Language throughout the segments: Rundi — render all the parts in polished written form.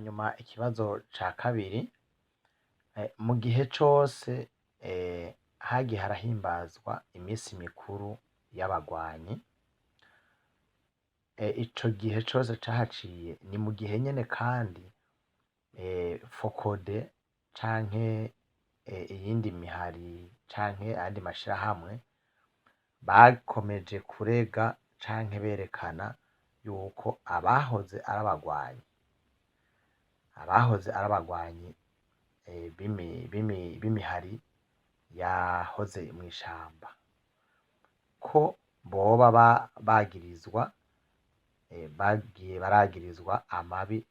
Hanyuma ikibazo ca kabiri, mu gihe cose hagiye harahimbazwa imisi mikuru y'abagwanyi, ico gihe cose cahaciye ni mu gihe nyene kandi FOCODE canke iyindi mihari canke ayandi mashirahamwe bakomeje kurega canke berekana yuko abahoze ari abagwanyi, abahoze ari abagwanyi b'imihari yahoze mw'ishamba, ko boba bagirizwa, bagiye baragirizwa amabi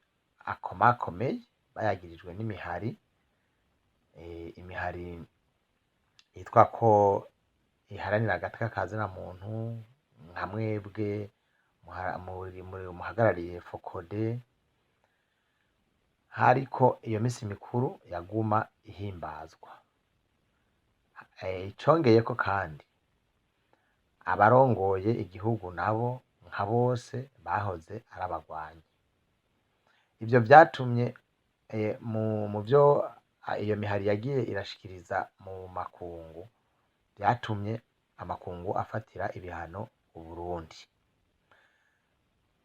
akomakomeye, bayagirijwe n'imihari, imihari yitwa ko iharanira agateka ka zina muntu, nka mwebwe muhagarariye FOCODE, hariko iyo misi mikuru yaguma ihimbazwa. Icongeyeko kandi, abarongoye igihugu nabo nka bose bahoze ari abagwanyi. Ivyo vyatumye mu vyo iyo mihari yagiye irashikiriza mu makungu, vyatumye amakungu afatira ibihano Uburundi.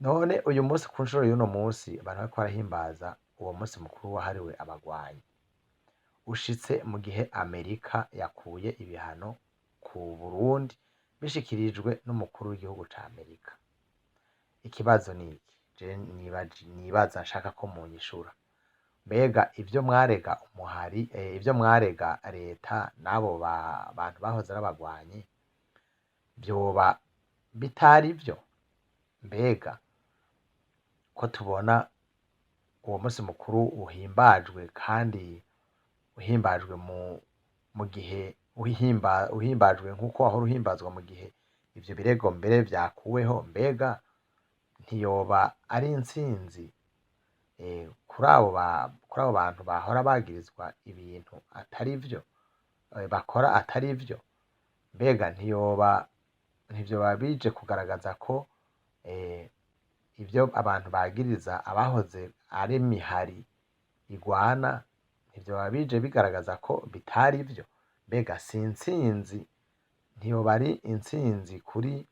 None uyu munsi, ku nshuro y'uno munsi, abantu bariko barahimbaza uwo munsi mukuru wahariwe abagwanyi, ushitse mu gihe Amerika yakuye ibihano ku Burundi bishikirijwe n'umukuru w'igihugu ca Amerika. Ikibazo ni iki je nibaza nshaka ko munyishura: mbega ivyo mwarega umuhari, ivyo mwarega leta n'abo bantu bahoze ari abagwanyi, vyoba bitari vyo? Mbega ko tubona uwo munsi mukuru uhimbajwe, kandi uhimbajwe mu gihe uhimbajwe nk'uko wahora uhimbazwa mu gihe ivyo birego mbere vyakuweho, mbega ntiyoba ari intsinzi kuri abo bantu bahora bagirizwa ibintu atari vyo, bakora atari vyo? Mbega ntivyoba bije kugaragaza ko ivyo abantu bagiriza abahoze ari imihari igwana, ntivyoba bije bigaragaza ko bitari vyo? Mbega si intsinzi, ntiyoba ari intsinzi kuri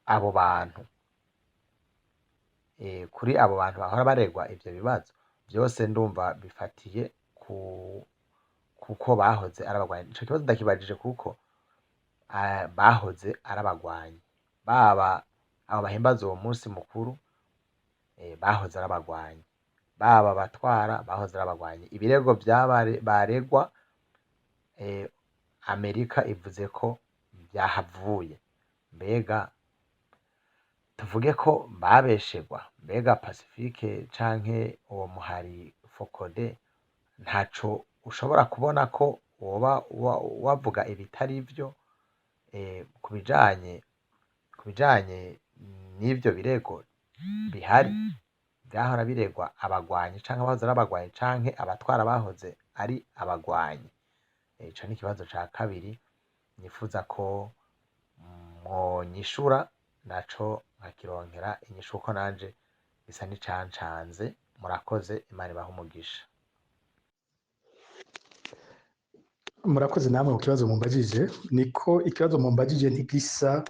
abo bantu, kuri abo bantu bahora baregwa ivyo bibazo vyose? Ndumva bifatiye ku kuko bahoze ari abagwanyi. Ico kibazo ndakibajije kuko bahoze ari abagwanyi, baba abo bahimbaza uwo munsi mukuru, bahoze ari abagwanyi, baba abatwara bahoze ari abagwanyi. Ibirego baregwa, Amerika ivuze ko vyahavuye. Mbega tuvuge ko babeshegwa? Mbega Pacifique canke uwo muhari FOCODE, ntaco ushobora kubona ko woba wavuga ibitari vyo ku bijanye n'ivyo birego bihari vyahora biregwa abagwanyi canke abahoze ari abagwanyi canke abatwara bahoze ari abagwanyi? Ico ni ikibazo ca kabiri nifuza ko mwonyishura, naco nkakironkera inyishu, kuko nanje bisa n'icancanze. Murakoze, Imana ibahe umugisha. Murakoze namwe ku kibazo mumbajije. Niko ikibazo mumbajije ntigisa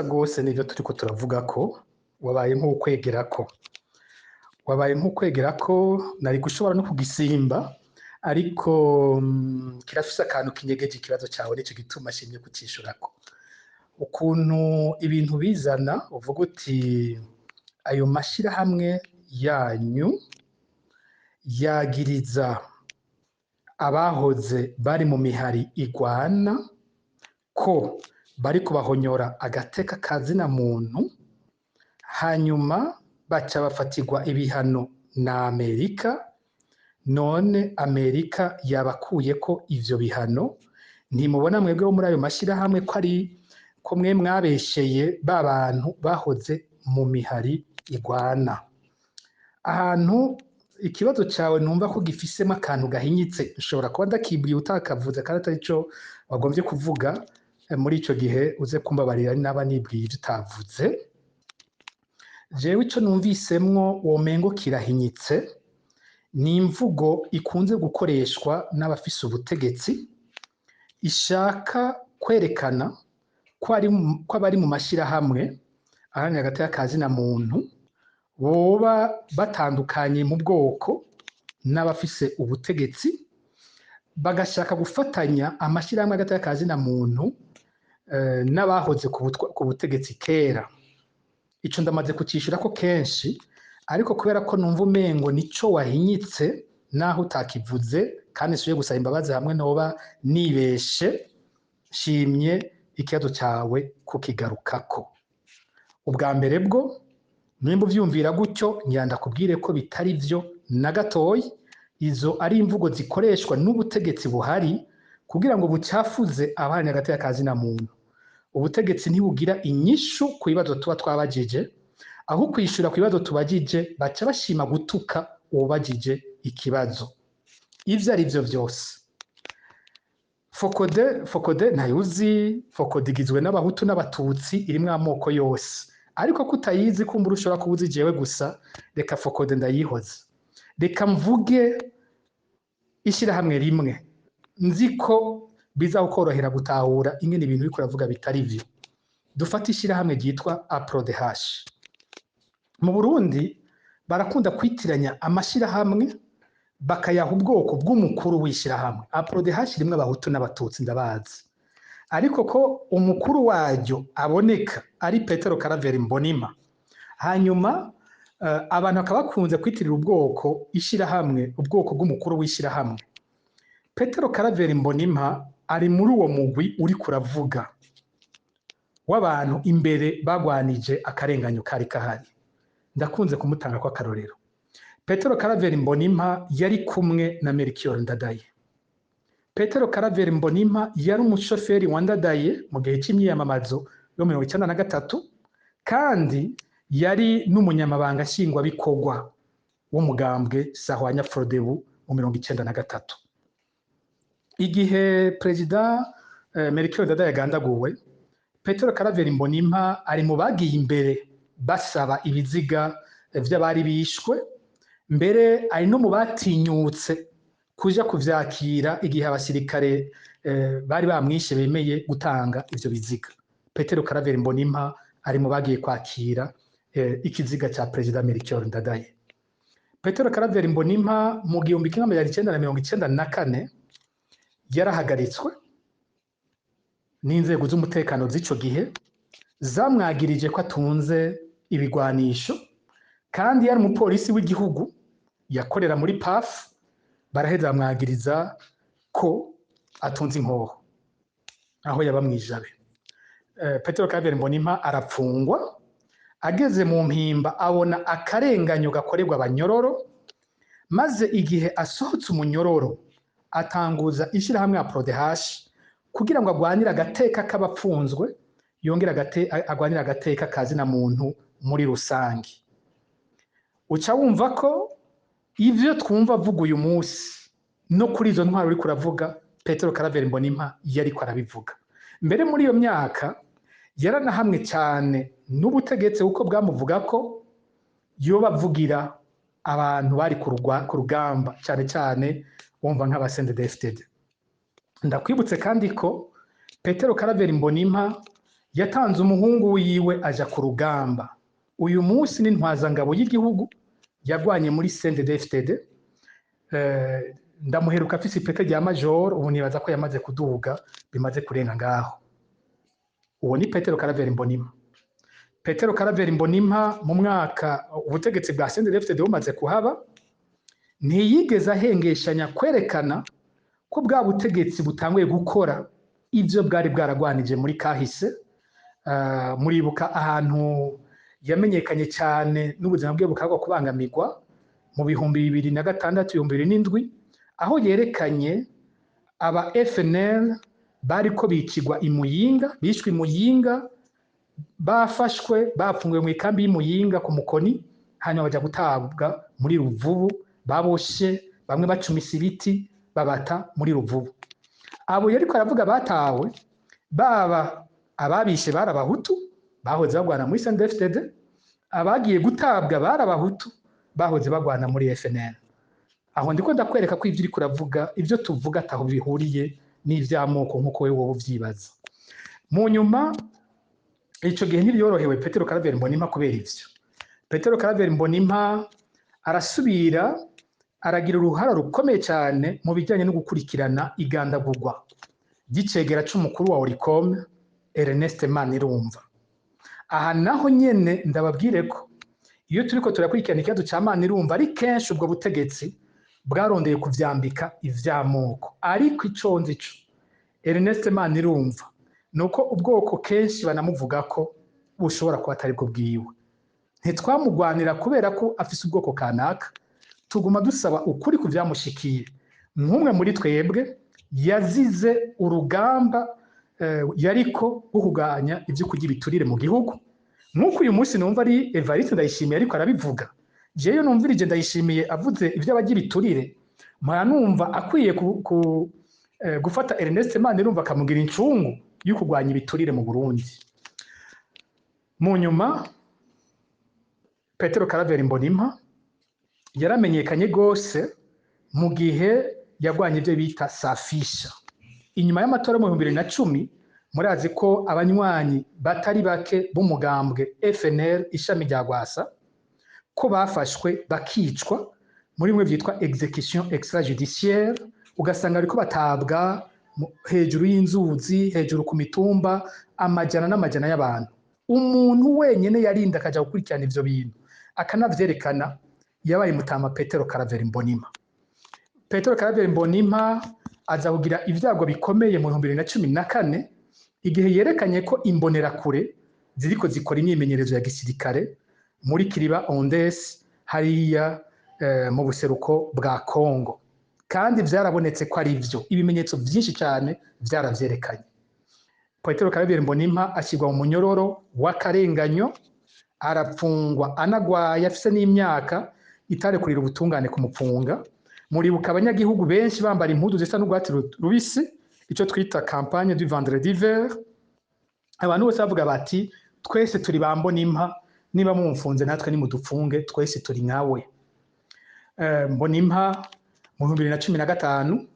rwose n'ivyo turiko turavuga, ko wabaye nk'ukwegerako, wabaye nk'ukwegerako. Nari gushobora no kugisimba, ariko kirafise akantu kinyegeje ikibazo cawe, nico gituma nshimye kucishurako. Ukuntu ibintu bizana, uvuga uti ayo mashirahamwe yanyu yagiriza abahoze bari mu mihari igwana ko bariko bahonyora agateka ka zina muntu, hanyuma baca bafatirwa ibihano na Amerika. None Amerika yabakuyeko ivyo bihano, ntimubona mwebwe bo muri ayo mashirahamwe ko ari ko mwe mwabesheye ba bantu bahoze mu mihari igwana? Ahantu ikibazo cawe numva ko gifisemo akantu gahinyitse, nshobora kuba ndakibwiye utakavuze kandi atari co wagombye kuvuga. Muri ico gihe uze kumbabarira naba nibwiye ivyo utavuze. Jewe ico numvisemwo womengo kirahinyitse, ni imvugo ikunze gukoreshwa n'abafise ubutegetsi, ishaka kwerekana ko abari mu mashirahamwe aharanira agateka ka zina muntu boba batandukanye mu bwoko n'abafise ubutegetsi, bagashaka gufatanya amashirahamwe y'agateka ka zina muntu n'abahoze ku butegetsi kera. Ico ndamaze kucishurako kenshi, ariko kubera ko numva umengo nico wahinyitse naho utakivuze, kandi nsubiye gusaba imbabazi hamwe noba nibeshe, nshimye ikibazo cawe kukigarukako. Ubwa mbere bwo nimba uvyumvira gutyo, ngira ndakubwire ko bitari vyo na gatoyi. Izo ari imvugo zikoreshwa n'ubutegetsi buhari kugira ngo bucafuze abaharanira agateka ka zina muntu. Ubutegetsi ntibugira inyishu ku bibazo tuba twabajije, aho kwishura ku bibazo tubajije baca bashima gutuka uwubajije ikibazo. Ivyo ari vyo vyose, Fokode ntayuzi. Fokode igizwe n'abahutu n'abatutsi, irimwo amoko yose, ariko kutayizi kumbura ushobora kuba uzi jewe gusa. Reka Fokode ndayihoze, reka mvuge ishirahamwe rimwe nzi ko bizakorohera gutahura ingene ibintu uriko uravuga bitari vyo. Dufate ishirahamwe ryitwa APRODH. Mu Burundi barakunda kwitiranya amashirahamwe bakayaha ubwoko bw'umukuru w'ishirahamwe. APRODH irimwo abahutu n'abatutsi, ndabazi, ariko ko umukuru waryo aboneka ari Petero Karaveri Mbonima. Hanyuma abantu bakaba bakunze kwitirira ubwoko ishirahamwe, ubwoko bw'umukuru w'ishirahamwe. Petero Karaveri Mbonimpa ari muri uwo mugwi uri kuravuga w'abantu imbere bagwanije akarenganyo kari kahari. Ndakunze kumutanga ko akarorero. Petero Karaveri Mbonimpa yari kumwe na Melchior Ndadaye. Petero Karaveri Mbonimpa yari umushoferi wa Ndadaye mu gihe c'imyiyamamazo yo 1993, kandi yari n'umunyamabanga nshingwabikorwa w'umugambwe Sahwanya Frodebu mu 1993. Igihe Perezida Melchior Ndadaye yagandaguwe, Petero Karaveri Mbonimpa ari mu bagiye imbere basaba ibiziga vy'abari bishwe, mbere ari no mu batinyutse kuja kuvyakira igihe abasirikare bari bamwishe bemeye gutanga ivyo biziga. Petero Karaveri Mbonimpa ari mu bagiye kwakira ikiziga ca Perezida Melchior Ndadaye. Petero Karaveri Mbonimpa mu 1994 yarahagaritswe n'inzego z'umutekano z'ico gihe, zamwagirije ko atunze ibigwanisho, kandi yari umupolisi w'igihugu yakorera muri PAF. Baraheza bamwagiriza ko atunze inkoho aho yaba mw'ijabe. Petero Karaveri Mbonimpa arapfungwa, ageze mu mpimba abona akarenganyo gakorerwa abanyororo, maze igihe asohotse umunyororo atanguza ishirahamwe ya APRODH kugira ngo agwanire agateka k'abapfunzwe, yongere agwanire agateka ka zina muntu muri rusange. Uca wumva ko ivyo twumva avuga uyu munsi no kuri izo ntwaro uriko uravuga, Petero Karaveri Mbonimpa yariko arabivuga. Mbere muri iyo myaka yaranahamwe cyane n'ubutegetsi, kuko bwamuvuga ko yoba avugira abantu bari ku rugamba, cyane cyane wumva nk'aba CNDD-FDD. Ndakwibutse kandi ko Petero Karaveri Mbonimpa yatanze umuhungu wiwe aja ku rugamba. Uyu munsi ni ntwazangabo y'igihugu yagwanye muri CNDD-FDD. Ndamuheruka afise ipete rya major, ubu nibaza ko yamaze kuduga bimaze kurenga ngaho. Uwo ni Petero Karaveri Mbonimpa. Petero Karaveri Mbonimpa mu mwaka ubutegetsi bwa CNDD-FDD bumaze kuhaba, ntiyigeze ahengeshanya kwerekana ko bwa butegetsi butanguye gukora ivyo bwari bwaragwanije muri kahise. Muribuka ahantu yamenyekanye cyane n'ubuzima bwe bukagwa kubangamirwa mu 2006, 2007, aho yerekanye aba FNL bariko bicigwa i Muyinga, bishwe i Muyinga, bafashwe bapfungiwe mu ikambi y'Imuyinga ku Mukoni, hanyuma baja gutabwa muri Ruvubu, baboshe bamwe bacumise ibiti babata muri Ruvubu. Abo yariko aravuga batawe, baba ababishe bari abahutu bahoze bagwana muri CNDD-FDD, Abagiye gutabwa bari abahutu bahoze bagwana muri FNL. Aho ndiko ndakwereka ko ivyo uriko uravuga, ivyo tuvuga ataho bihuriye n'ivy'amoko nk'uko wewe woba uvyibaza. Mu nyuma ico gihe ntibyorohewe Petero Karaveri Mbonimpa kubera ivyo. Petero Karaveri Mbonimpa arasubira aragira uruhara rukomeye cyane mu bijyanye no gukurikirana igandagurwa ry'icegera c'umukuru wa Oricom Ernest Manirumva. Aha naho nyene ndababwire ko iyo turiko turakurikirana ikibazo ca Manirumva, ari kenshi ubwo butegetsi bwarondeye kuvyambika ivy'amoko, ariko ico nzi co Ernest Manirumva nuko ubwoko kenshi banamuvuga ko bushobora kuba atari bwo bwiwe. Ntitwamugwanira kubera ko afise ubwoko kanaka, tuguma dusaba ukuri ku vyamushikiye. Nk'umwe muri twebwe yazize urugamba yariko rwo kurwanya ivyo kurya ibiturire mu gihugu, nk'uko uyu munsi numva ari Evariste Ndayishimiye ariko arabivuga. Jewe numvirije Ndayishimiye avuze ivy'abarya ibiturire, mpora numva akwiye gufata Ernest Manirumva akamugira incungu yo kurwanya ibiturire mu Burundi. Mu nyuma Petero Karaveri Mbonimpa yaramenyekanye gose mu gihe yagwanye ivyo bita safisha. Inyuma y'amatora mu 2010, murazi ko abanywanyi batari bake b'umugambwe FNL ishami rya Rwasa ko bafashwe bakicwa muri bimwe vyitwa exécution extrajudiciaire, ugasanga bariko batabwa hejuru y'inzuzi, hejuru ku mitumba, amajana n'amajana y'abantu. Umuntu wenyene yarinda akaja gukurikirana ivyo bintu akanavyerekana yabaye Mutama Petero Karaveri Mbonimpa. Petero Karaveri Mbonimpa aza kugira ivyago bikomeye mu 2014, igihe yerekanye ko imbonerakure ziriko zikora imyimenyerezo ya gisirikare muri Kiriba Ondes hariya mu buseruko bwa Kongo, kandi vyarabonetse ko ari vyo, ibimenyetso vyinshi cyane vyaravyerekanye. Petero Karaveri Mbonimpa ashyirwa mu munyororo w'akarenganyo, arapfungwa anagwaye, afise n'imyaka itarekurira ubutungane kumupfunga. Muribuka abanyagihugu benshi bambara impuzu zisa n'urwatsi rubisi, ico twita campagne du vendredi vert. Abantu bose bavuga bati twese turi ba Mbonimpa, niba mumfunze natwe nimudupfunge, twese turi nkawe. Mbonimpa mu 2015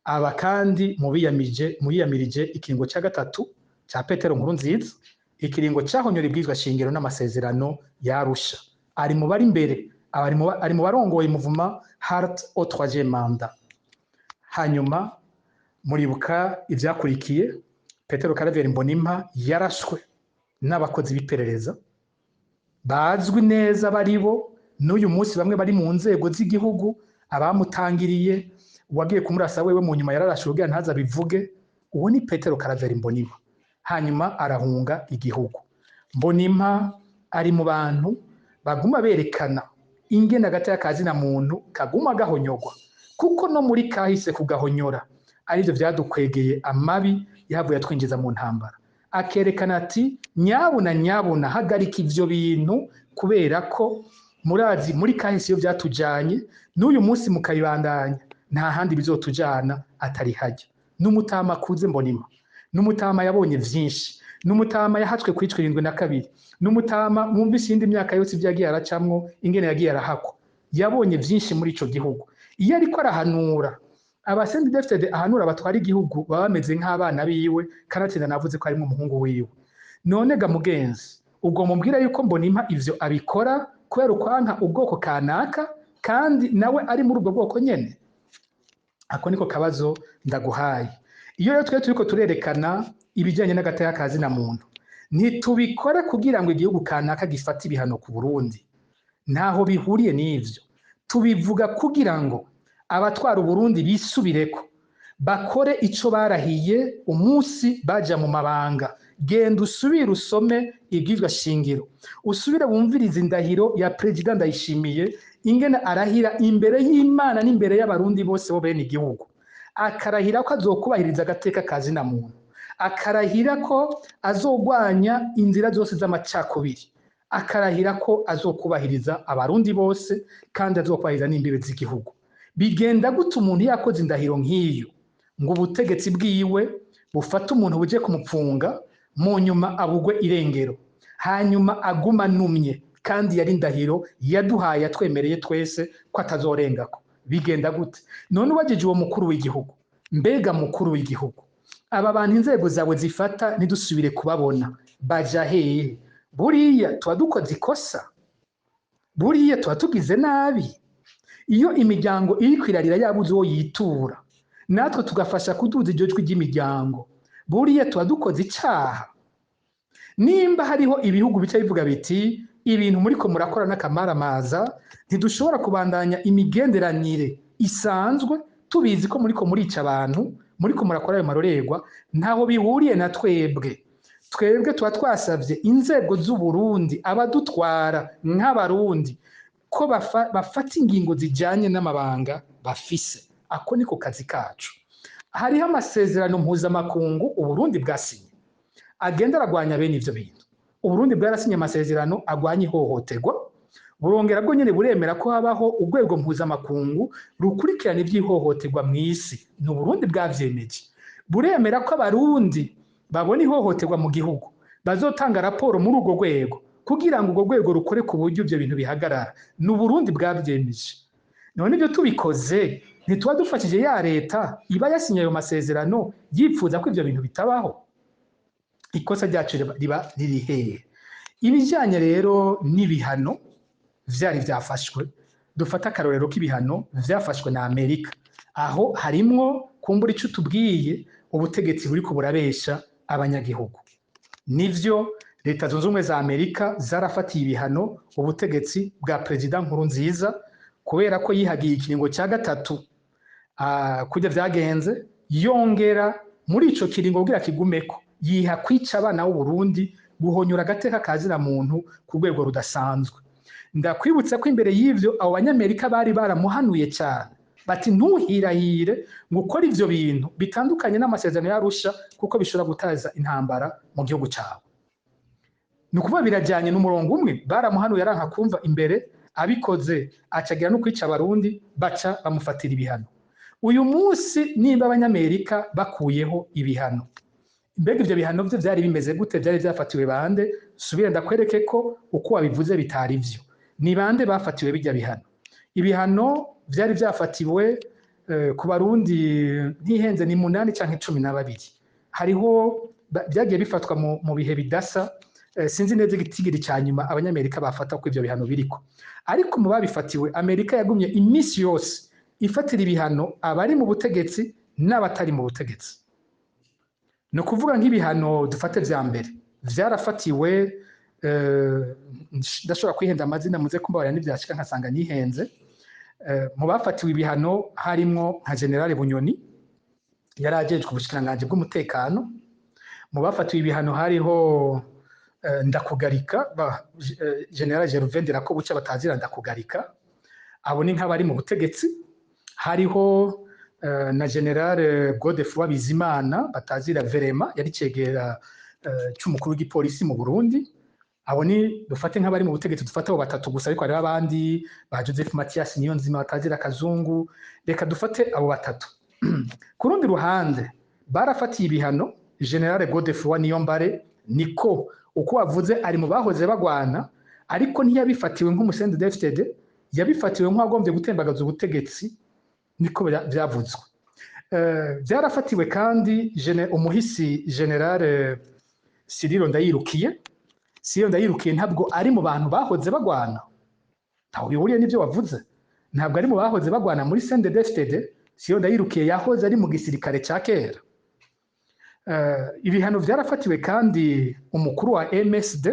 aba kandi mubiyamirije ikiringo cya gatatu cya Petero Nkurunziza, ikiringo cyahonyora ibwirizwa shingiro n'amasezerano ya Arusha. Ari mu bari imbere, ari mu barongoye mouvement halte au troisième mandat. Hanyuma muribuka ivyakurikiye, Petero Karaveri Mbonimpa yarashwe n'abakozi b'iperereza bazwi neza baribo n'uyu munsi, bamwe bari mu nzego z'igihugu, abamutangiriye, uwagiye kumurasa wewe mu nyuma yararashwe kugira ntaze abivuge. Uwo ni Petero Karaveri Mbonimpa. Hanyuma arahunga igihugu. Mbonimpa ari mu bantu baguma berekana ingene agateka ka zina muntu kaguma gahonyogwa, kuko no muri kahise kugahonyora arivyo vyadukwegeye amabi yahavuye atwinjiza mu ntambara. Akerekana ati nyabuna nyabuna hagarika ivyo bintu, kubera ko murazi muri kahise iyo vyatujanye, n'uyu munsi mukabibandanya nta handi bizotujana atari hajya. N'umutama akuze Mbonimpa, n'umutama yabonye vyinshi, n'umutama yahatswe kwicwa 72, n'umutama mwumvise iyindi myaka yose ivyo yagiye aracamwo, ingene yagiye arahakwa, yabonye vyinshi muri ico gihugu. Iyo ariko arahanura aba CNDD-FDD, ahanura batwara igihugu baba bameze nk'abana biwe, kanatsinda navuze ko harimwo umuhungu wiwe. None ga mugenzi, ubwo mubwira yuko Mbonimpa ivyo abikora kubera ukwanka ubwoko kanaka, kandi nawe ari muri ubwo bwoko nyene? Ako niko kabazo ndaguhaye. Iyo rero twe turiko turerekana ibijyanye n'agateka ka zina muntu, ntitubikora kugira ngo igihugu kanaka gifate ibihano ku Burundi, ntaho bihuriye n'ivyo. Tubivuga kugira ngo abatwara Uburundi bisubireko, bakore ico barahiye umunsi baja mu mabanga. Genda usubire usome ibwirizwa shingiro, usubire wumvirize indahiro ya Perezida Ndayishimiye, ingene arahira imbere y'Imana n'imbere y'abarundi bose bo bene igihugu, akarahira ko azokubahiriza agateka ka zina muntu, akarahira ko azogwanya inzira zose z'amacakubiri, akarahira ko azokubahiriza abarundi bose kandi azokubahiriza n'imbibe z'igihugu. Bigenda gute umuntu yakoze indahiro nk'iyo ngo ubutegetsi bwiwe bufate umuntu buje kumupfunga, mu nyuma abugwe irengero, hanyuma aguma anumye Kandi yari indahiro yaduhaye, yatwemereye twese ko atazorengako. Bigenda gute none ubajije uwo mukuru w'igihugu? Mbega mukuru w'igihugu, aba bantu inzego zawe zifata ntidusubire kubabona, baja hehe? Buriya tuba dukoze ikosa, buriya tuba tugize nabi. Iyo imiryango iriko irarira yabuze uwo yitura, natwe tugafasha kuduza iryo jwi ry'imiryango, buriya tuba dukoze icaha. Nimba hariho ibihugu bica bivuga biti ibintu muriko murakora n'akamaramaza, ntidushobora kubandanya imigenderanire isanzwe tubizi ko muriko murica abantu, muriko murakora ayo marorerwa, ntaho bihuriye na twebwe. Twebwe tuba twasavye inzego z'Uburundi, abadutwara nk'Abarundi, ko bafata ingingo zijanye n'amabanga bafise. Ako niko kazi kacu. Hariho amasezerano mpuzamakungu Uburundi bwasinye agenda aragwanya bene ivyo bintu. Uburundi bwarasinye amasezerano agwanya ihohoterwa, burongera bwo nyene buremera ko habaho urwego mpuzamakungu rukurikirana ivy'ihohoterwa mw'isi. Ni Uburundi bwavyemeje. Buremera ko Abarundi babona ihohoterwa mu gihugu bazotanga raporo muri urwo rwego kugira ngo urwo rwego rukore ku buryo ivyo bintu bihagarara. Ni Uburundi bwavyemeje. None ibyo tubikoze, ntituba dufashije ya leta iba yasinye ayo masezerano yipfuza ko ivyo bintu bitabaho? Ikosa ryacu riba riri hehe? Ibijanye rero n'ibihano vyari vyafashwe, dufata akarorero k'ibihano vyafashwe na Amerika, aho harimwo kumbura ico tubwiye ubutegetsi buriko burabesha abanyagihugu. Nivyo, Leta Zunze Ubumwe za Amerika zarafatiye ibihano ubutegetsi bwa Perezida Nkurunziza kubera ko yihagiye ikiringo cya gatatu kurya vyagenze, yongera muri ico kiringo kugira kigumeko yiha kwica abana b'Uburundi, guhonyura agateka kazira muntu ku rwego rudasanzwe. Ndakwibutsa ko imbere y'ivyo abo Banyamerika bari baramuhanuye cyane bati ntuhirahire ngo ukore ivyo bintu bitandukanye n'amasezerano y'Arusha, kuko bishobora gutaza intambara mu gihugu cyawe. Ni ukuvuga birajyanye n'umurongo umwe. Baramuhanuye aranka kumva, imbere abikoze acagira no kwica Abarundi, baca bamufatira ibihano. Uyu munsi nimba Abanyamerika bakuyeho ibihano, mbega ivyo bihano vyo vyari bimeze gute? Vyari vyafatiwe bande? Subira ndakwereke ko uko wabivuze bitari vyo. Ni bande bafatiwe bijya bihano? Ibihano vyari vyafatiwe ku Barundi, ntihenze, ni 8 canke 12. Hariho byagiye bifatwa mu bihe bidasa. Sinzi neza igitigiri ca nyuma Abanyamerika bafata ko ivyo bihano biriko, ariko mu babifatiwe, Amerika yagumye iminsi yose ifatira ibihano abari mu butegetsi n'abatari mu butegetsi. Ni ukuvuga nk'ibihano dufate vya mbere vyarafatiwe, ndashobora kwihenda amazina, muze kumbabarira nivyashika nkasanga nihenze. Mu bafatiwe ibihano harimwo nka General Bunyoni yari ajejwe ubushikiranganji bw'umutekano. Mu bafatiwe ibihano hariho Ndakugarika, General Gervais Ndirakobuca batazira Ndakugarika, abo ni nk'abari mu butegetsi. Hariho na General Godefroid Bizimana batazira Verema, yari cegera c'umukuru w'igipolisi mu Burundi. Abo ni dufate nk'abari mu butegetsi, dufate abo batatu gusa, ariko hariho abandi ba Joseph Mathias Niyonzima batazira Kazungu. Reka dufate abo batatu. Ku rundi ruhande barafatiye ibihano General Godefroid Niyombare, niko uko wavuze ari mu bahoze bagwana, ariko ntiyabifatiwe nk'umuCNDD-FDD, yabifatiwe nk'uwagombye gutembagaza ubutegetsi, niko vyavuzwe. Byarafatiwe kandi umuhisi General Cyrille Ndayirukiye. Cyrille Ndayirukiye ntabwo ari mu bantu bahoze bagwana, ntaho bihuriye n'ibyo wavuze, ntabwo ari mu bahoze bagwana muri CNDD-FDD. Cyrille Ndayirukiye yahoze ari mu gisirikare ca kera. Ibihano vyarafatiwe kandi umukuru wa MSD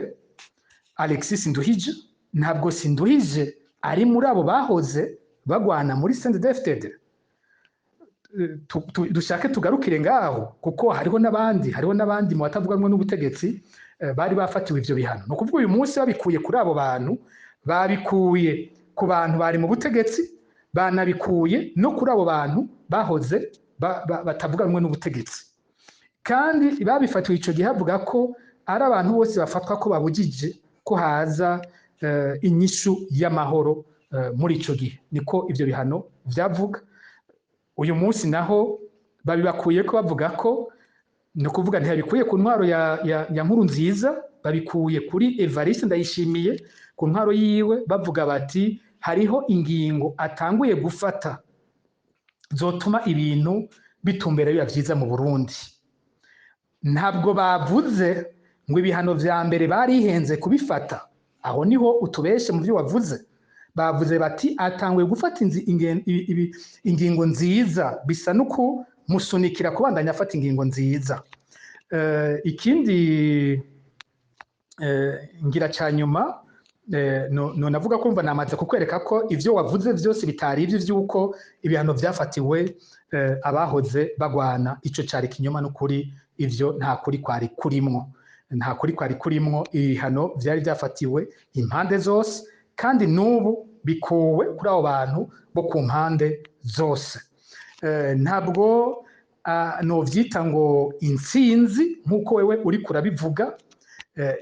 Alexis Sinduhije. Ntabwo Sinduhije ari muri abo bahoze bagwana muri CNDD-FDD. Dushake tugarukire ngaho, kuko hariho n'abandi mu batavuganwe n'ubutegetsi bari bafatiwe ivyo bihano. Ni ukuvuga uyu munsi babikuye kuri abo bantu, babikuye ku bantu bari mu butegetsi, banabikuye no kuri abo bantu bahoze batavuganwe n'ubutegetsi. Kandi babifatiwe ico gihe bavuga ko ari abantu bose bafatwa ko babujije ko haza inyishu y'amahoro muri ico gihe, niko ivyo bihano vyavuga. Uyu munsi naho babibakuye ko bavuga ko, ni ukuvuga ntibabikuye ku ntwaro ya Nkurunziza, babikuye kuri Evariste Ndayishimiye. Ku ntwaro yiwe bavuga bati hariho ingingo atanguye gufata zotuma ibintu bitumbera biba vyiza mu Burundi. Ntabwo bavuze ngo ibihano vya mbere barihenze kubifata, aho niho utubeshe mu byo wavuze. Bavuze bati atanguye gufata ingingo nziza, bisa nuko musunikira kubandanya afata ingingo nziza. Ikindi ngira ca nyuma, no navuga ko mva namaze kukwereka ko ivyo wavuze vyose bitari ivyo vy'uko ibihano vyafatiwe abahoze bagwana. Ico cari kinyoma n'ukuri, ivyo nta kuri kwari kurimwo, nta kuri kwari kurimwo. Ibihano vyari vyafatiwe impande zose, kandi n'ubu bikuwe kuri abo bantu bo ku mpande zose. Ntabwo novyita ngo intsinzi nk'uko wewe uriko urabivuga.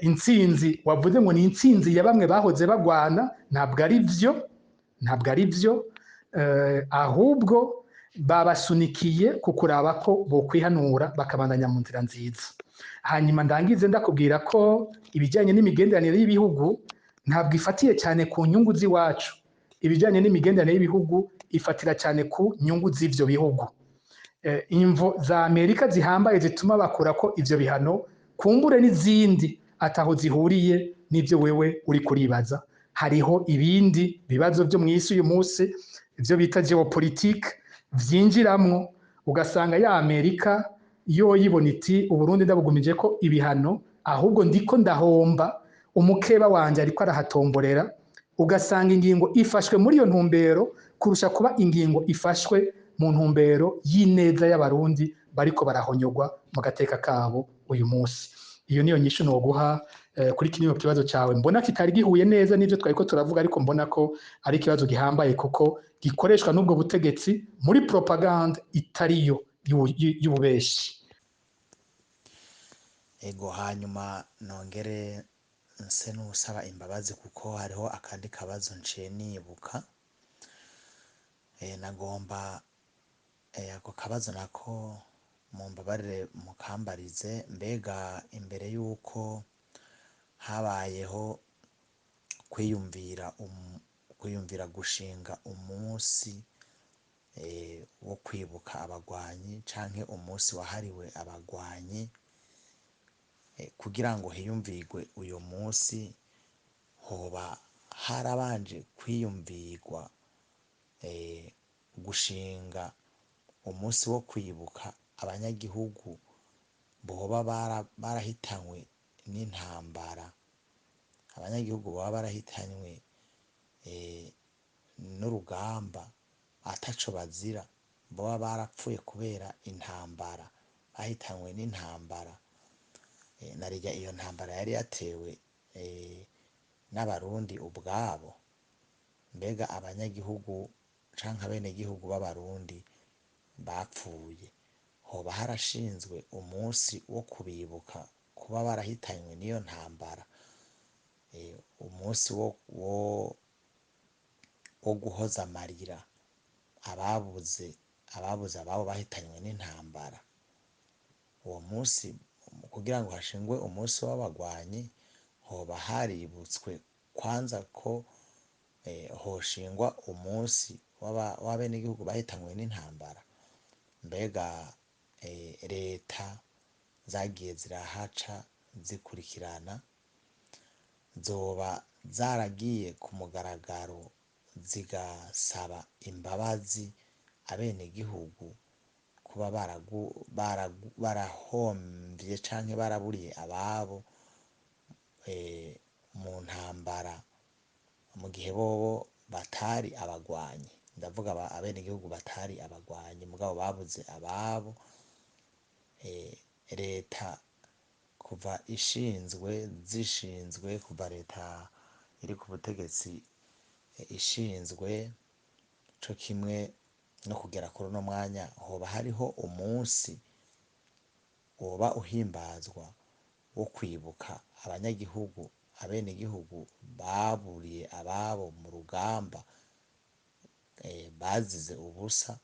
Intsinzi wavuze ngo ni intsinzi ya bamwe bahoze bagwana, ntabwo ari vyo, ntabwo ari vyo. Ahubwo babasunikiye ku kuraba ko bokwihanura bakabandanya mu nzira nziza. Hanyuma ndangize ndakubwira ko ibijyanye n'imigenderanire y'ibihugu ntabwo ifatiye cyane ku nyungu z'iwacu. Ibijyanye n'imigenderanire y'ibihugu ifatira cyane ku nyungu z'ivyo bihugu. Imvo za Amerika zihambaye zituma bakura ko ivyo bihano kumbure n'izindi ataho zihuriye n'ibyo wewe uri kuribaza. Hariho ibindi bibazo byo mw'isi uyu munsi, ivyo bita geopolitique, vyinjiramwo, ugasanga ya Amerika yo yibona iti Uburundi ndabugumije ko ibihano, ahubwo ndiko ndahomba, umukeba wanje ariko arahatomborera. Ugasanga ingingo ifashwe muri iyo ntumbero kurusha kuba ingingo ifashwe mu ntumbero y'ineza y'Abarundi bariko barahonyogwa mu gateka kabo uyu munsi. Iyo niyo nyishu noguha kuri kino kibazo cyawe, mbona kitari gihuye neza n'ivyo twariko turavuga, ariko mbona ko ari ikibazo gihambaye kuko gikoreshwa n'ubwo butegetsi muri propagande itariyo y'ububeshi. Ego, hanyuma nongere nse n'usaba imbabazi kuko hariho akandi kabazo nciye nibuka. Nagomba ako kabazo nako mumbabarire mukambarize. Mbega imbere y'uko habayeho kwiyumvira gushinga umunsi wo kwibuka abagwanyi canke umunsi wahariwe abagwanyi, kugira ngo hiyumvirwe uyo munsi, hoba harabanje kwiyumvirwa gushinga umunsi wo kwibuka abanyagihugu boba barahitanywe n'intambara, abanyagihugu boba barahitanywe n'urugamba ataco bazira, boba barapfuye kubera intambara, bahitanywe n'intambara, narirya iyo ntambara yari yatewe n'Abarundi ubwabo. Mbega abanyagihugu canke abenegihugu b'Abarundi bapfuye, hoba harashinzwe umunsi wo kubibuka kuba barahitanywe n'iyo ntambara, umunsi wo guhoza amarira ababuze ababo bahitanywe n'intambara? Uwo munsi, kugira ngo hashingwe umunsi w'abagwanyi, hoba haributswe kwanza ko hoshingwa umunsi w'abenegihugu bahitanywe n'intambara? Mbega leta zagiye zirahaca zikurikirana zoba zaragiye ku mugaragaro zigasaba imbabazi abenegihugu kuba barahomvye canke baraburiye ababo mu ntambara, mu gihe bobo batari abagwanyi? Ndavuga abenegihugu batari abagwanyi mugabo babuze ababo. Leta kuva ishinzwe, zishinzwe kuva leta iri ku butegetsi ishinzwe, co kimwe no kugera kuri uno mwanya, hoba hariho umunsi woba uhimbazwa wo kwibuka abanyagihugu, abenegihugu baburiye ababo mu rugamba, bazize ubusa,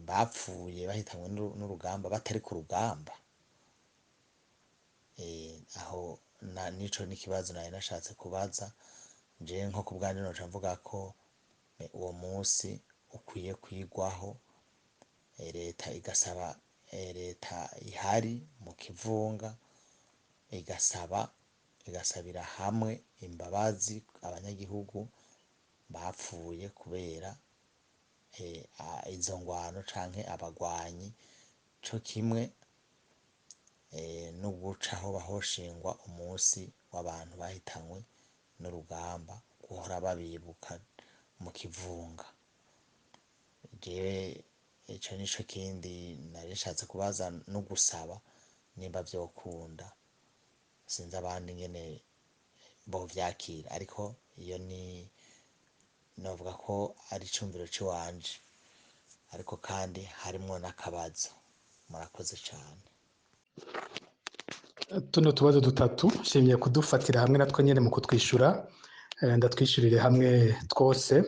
bapfuye bahitanywe n'urugamba batari ku rugamba? Aho Na nico n'ikibazo nari nashatse kubaza. Jewe nko ku bwanje noca mvuga ko uwo munsi ukwiye kwigwaho, leta igasaba, leta ihari mu kivunga igasaba, igasabira hamwe imbabazi abanyagihugu bapfuye kubera izo ngwano canke abagwanyi, co kimwe no guca hoba hoshingwa umunsi w'abantu bahitanywe n'urugamba, guhora babibuka mu kivunga. Jewe ico nico kindi nari nshatse kubaza no gusaba nimba vyokunda. Sinzi abandi ingene bovyakira, ariko iyo ni novuga ko ari icumviro ciwanje, ariko kandi harimwo n'akabazo. Murakoze cane. Tuno tubazo dutatu nshimiye kudufatira hamwe natwo nyene mu kutwishura, ndatwishurire hamwe twose.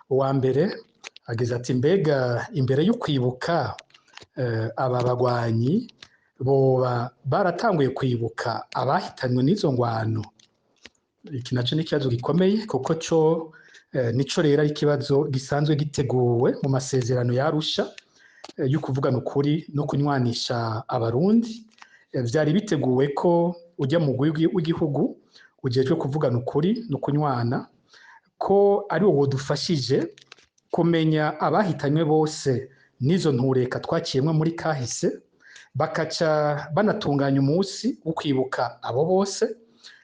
Uwa mbere agize ati: mbega imbere yo kwibuka aba bagwanyi boba baratanguye kwibuka abahitanywe n'izo ngwano? Iki naco ni ikibazo gikomeye, kuko co nico rero ari ikibazo gisanzwe giteguwe mu masezerano ya Arusha yo kuvugana ukuri no kunywanisha Abarundi. Vyari biteguwe ko ujya mu mugwi w'igihugu ujejwe kuvugana ukuri no kunywana, ko ari wo wodufashije kumenya abahitanywe bose n'izo ntureka twaciyemwo muri kahise, bakaca banatunganya umunsi wo kwibuka abo bose,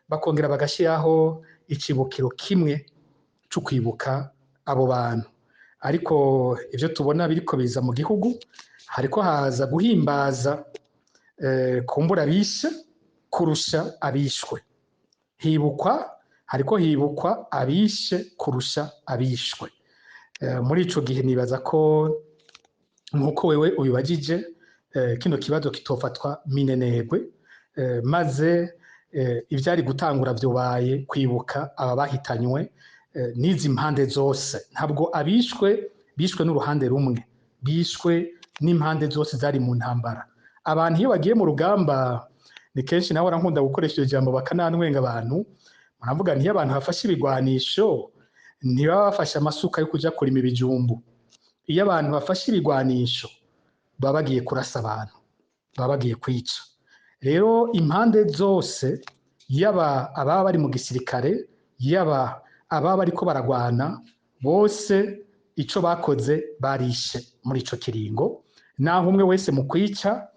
bakongera bagashiraho icibukiro kimwe co kwibuka abo bantu. Ariko ivyo tubona biriko biza mu gihugu, hariko haza guhimbaza kumbura abishe kurusha abishwe. Hibukwa, hariko hibukwa abishe kurusha abishwe. Muri ico gihe nibaza ko nkuko wewe ubibajije, kino kibazo kitofatwa minenegwe, maze ivyari gutangura vyobaye kwibuka aba bahitanywe n'izi mpande zose. Ntabwo abishwe bishwe n'uruhande rumwe, bishwe n'impande zose zari mu ntambara. Abantu iyo bagiye mu rugamba, ni kenshi nawe nkunda gukoresha iryo jambo bakanantwenga abantu, muravuga nti iyo abantu bafashe ibigwanisho ntibaba bafashe amasuka yo kuja kurima ibijumbu. Iyo abantu bafashe ibigwanisho baba bagiye kurasa abantu, baba bagiye kwica. Rero impande zose, yaba ababa bari mu gisirikare, yaba ababa bariko baragwana, bose ico bakoze barishe muri ico kiringo. Naho umwe wese mu kwica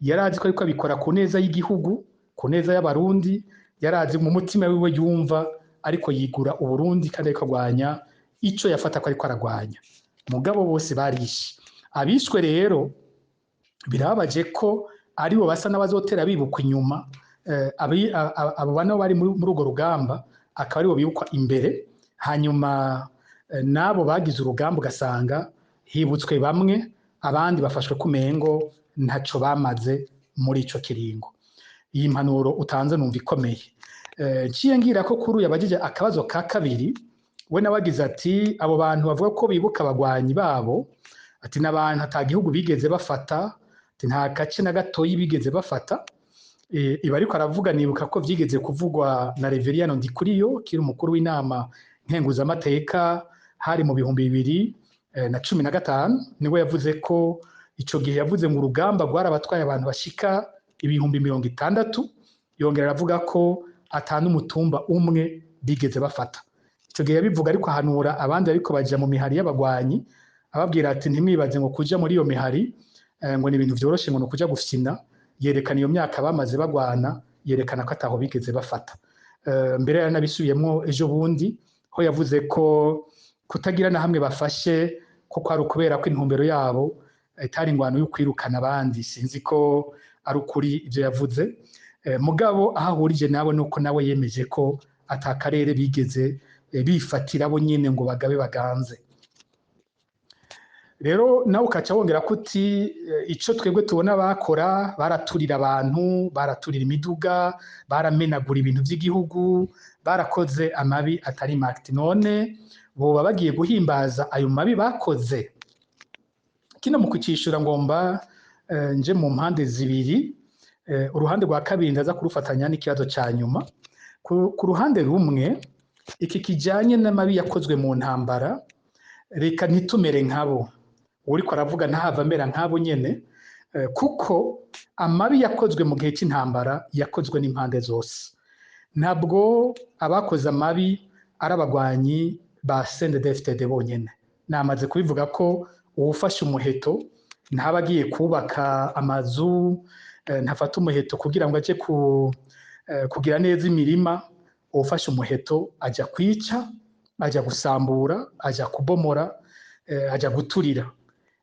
yarazi ko ariko abikora ku neza y'igihugu, ku neza y'Abarundi, yarazi mu mutima wiwe yumva ariko yigura Uburundi kandi ariko agwanya ico yafata ko ariko aragwanya. Mugabo bose barishe. Abishwe rero birababaje ko aribo basa n'abazotera bibukwa inyuma, abo bana bari muri urwo rugamba akaba aribo bibukwa imbere, hanyuma n'abo bagize urugamba ugasanga hibutswe bamwe, abandi bafashwe kumengo ntaco bamaze muri ico kiringo. Iyi mpanuro utanze numva ikomeye. Nciye ngira ko kuri uyu yabajije akabazo ka kabiri, we nawe agize ati abo bantu bavuga ko bibuka abagwanyi babo, ati n'abantu ata gihugu bigeze bafata, ati nta gace na gatoyi bigeze bafata. Ibi ariko aravuga, nibuka ko vyigeze kuvugwa na Reveriyano Ndikuriyo kiri umukuru w'inama nkenguzamateka, hari mu 2015, niwe yavuze ko ico gihe yavuze ngo urugamba rwarabatwaye abantu bashika 60,000, yongera aravuga ko ata n'umutumba umwe bigeze bafata. Ico gihe yabivuga ariko ahanura abandi ariko baja mu mihari y'abagwanyi, ababwira ati ntimwibaze ngo kuja muri iyo mihari ngo ni ibintu vyoroshe, ngo ni ukuja gufyina. Yerekana iyo myaka bamaze bagwana, yerekana ko ataho bigeze bafata. Mbere yaranabisubiyemwo ejo bundi, ho yavuze ko kutagira na hamwe bafashe ko kwari ukubera ko intumbero yabo itari ingwano yo kwirukana abandi. Sinzi ko ari ukuri ivyo yavuze. Mugabo aho ahurije nawe nuko nawe yemeje ko ata karere bigeze bifatira bo nyene ngo bagabe baganze. Rero nawe ukaca wongera ko uti ico twebwe tubona bakora, baraturira abantu, baraturira imiduga, baramenagura ibintu vy'igihugu, barakoze amabi atari make. None boba bagiye guhimbaza ayo mabi bakoze? Kino mu kucishura ngomba nje mu mpande zibiri. Uruhande rwa kabiri ndaza kurufatanya n'ikibazo ca nyuma. Ku ruhande rumwe, iki kijanye n'amabi yakozwe mu ntambara, reka ntitumere nkabo. Uwuriko aravuga ntahava amera nkabo nyene, kuko amabi yakozwe mu gihe c'intambara yakozwe n'impande zose. Ntabwo abakoze amabi ari abagwanyi ba CNDD-FDD bonyene. Namaze kubivuga ko uwufashe umuheto ntaba agiye kubaka amazu, ntafata umuheto kugira ngo aje kugira neza imirima. Uwufashe umuheto aja kwica, aja gusambura, aja kubomora, aja guturira.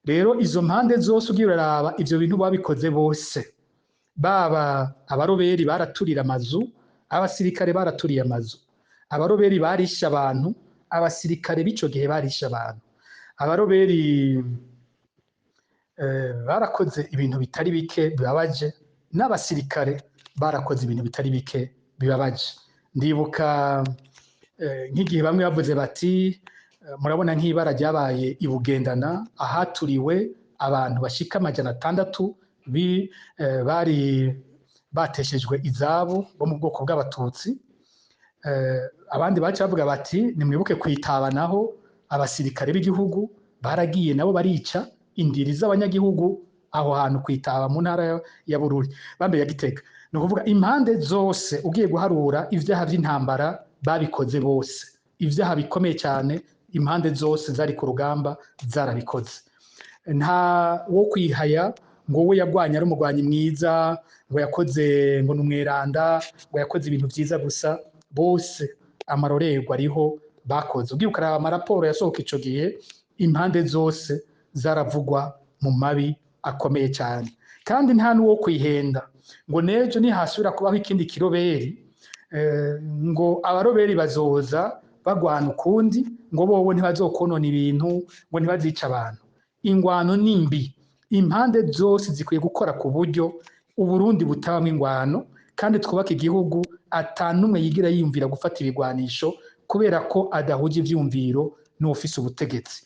Rero izo mpande zose ugiye uraraba ivyo bintu babikoze bose, baba abaroberi baraturira amazu, abasirikare baraturiye amazu, abaroberi barishe abantu, abasirikare b'ico gihe barishe abantu, abaroberi barakoze ibintu bitari bike bibabaje, n'abasirikare barakoze ibintu bitari bike bibabaje. Ndibuka nk'igihe bamwe bavuze bati murabona nk'ibara ryabaye i Bugendana, ahaturiwe abantu bashika 600 bari bateshejwe izabo bo mu bwoko bw'abatutsi. Abandi baca bavuga bati nimwibuke kwitabanaho abasirikare b'igihugu baragiye nabo barica indiri z'abanyagihugu aho hantu kwitaba mu ntara ya Bururi, bambe ya Gitega. Ni ukuvuga impande zose ugiye guharura ivyaha vy'intambara babikoze bose, ivyaha bikomeye cyane impande zose zari ku rugamba zarabikoze. Nta wo kwihaya ngo we yagwanye ari umugwanyi mwiza, ngo yakoze ngo ni umweranda, ngo yakoze ibintu vyiza gusa. Bose amarorerwa ariho bakoze. Ugiye ukaraba amaraporo yasohoka ico gihe, impande zose zaravugwa mu mabi akomeye cyane. Kandi nta n'uwo kwihenda ngo nejo nihasubira kubaho ikindi kiroberi, ngo abaroberi bazoza bagwana ukundi, ngo bobo ntibazokonona ibintu, ngo ntibazica abantu. Ingwano ni mbi, impande zose zikwiye gukora ku buryo Uburundi butabamwo ingwano, kandi twubake igihugu ata n'umwe yigira yiyumvira gufata ibigwanisho kubera ko adahuje ivyumviro n'uwufise ubutegetsi.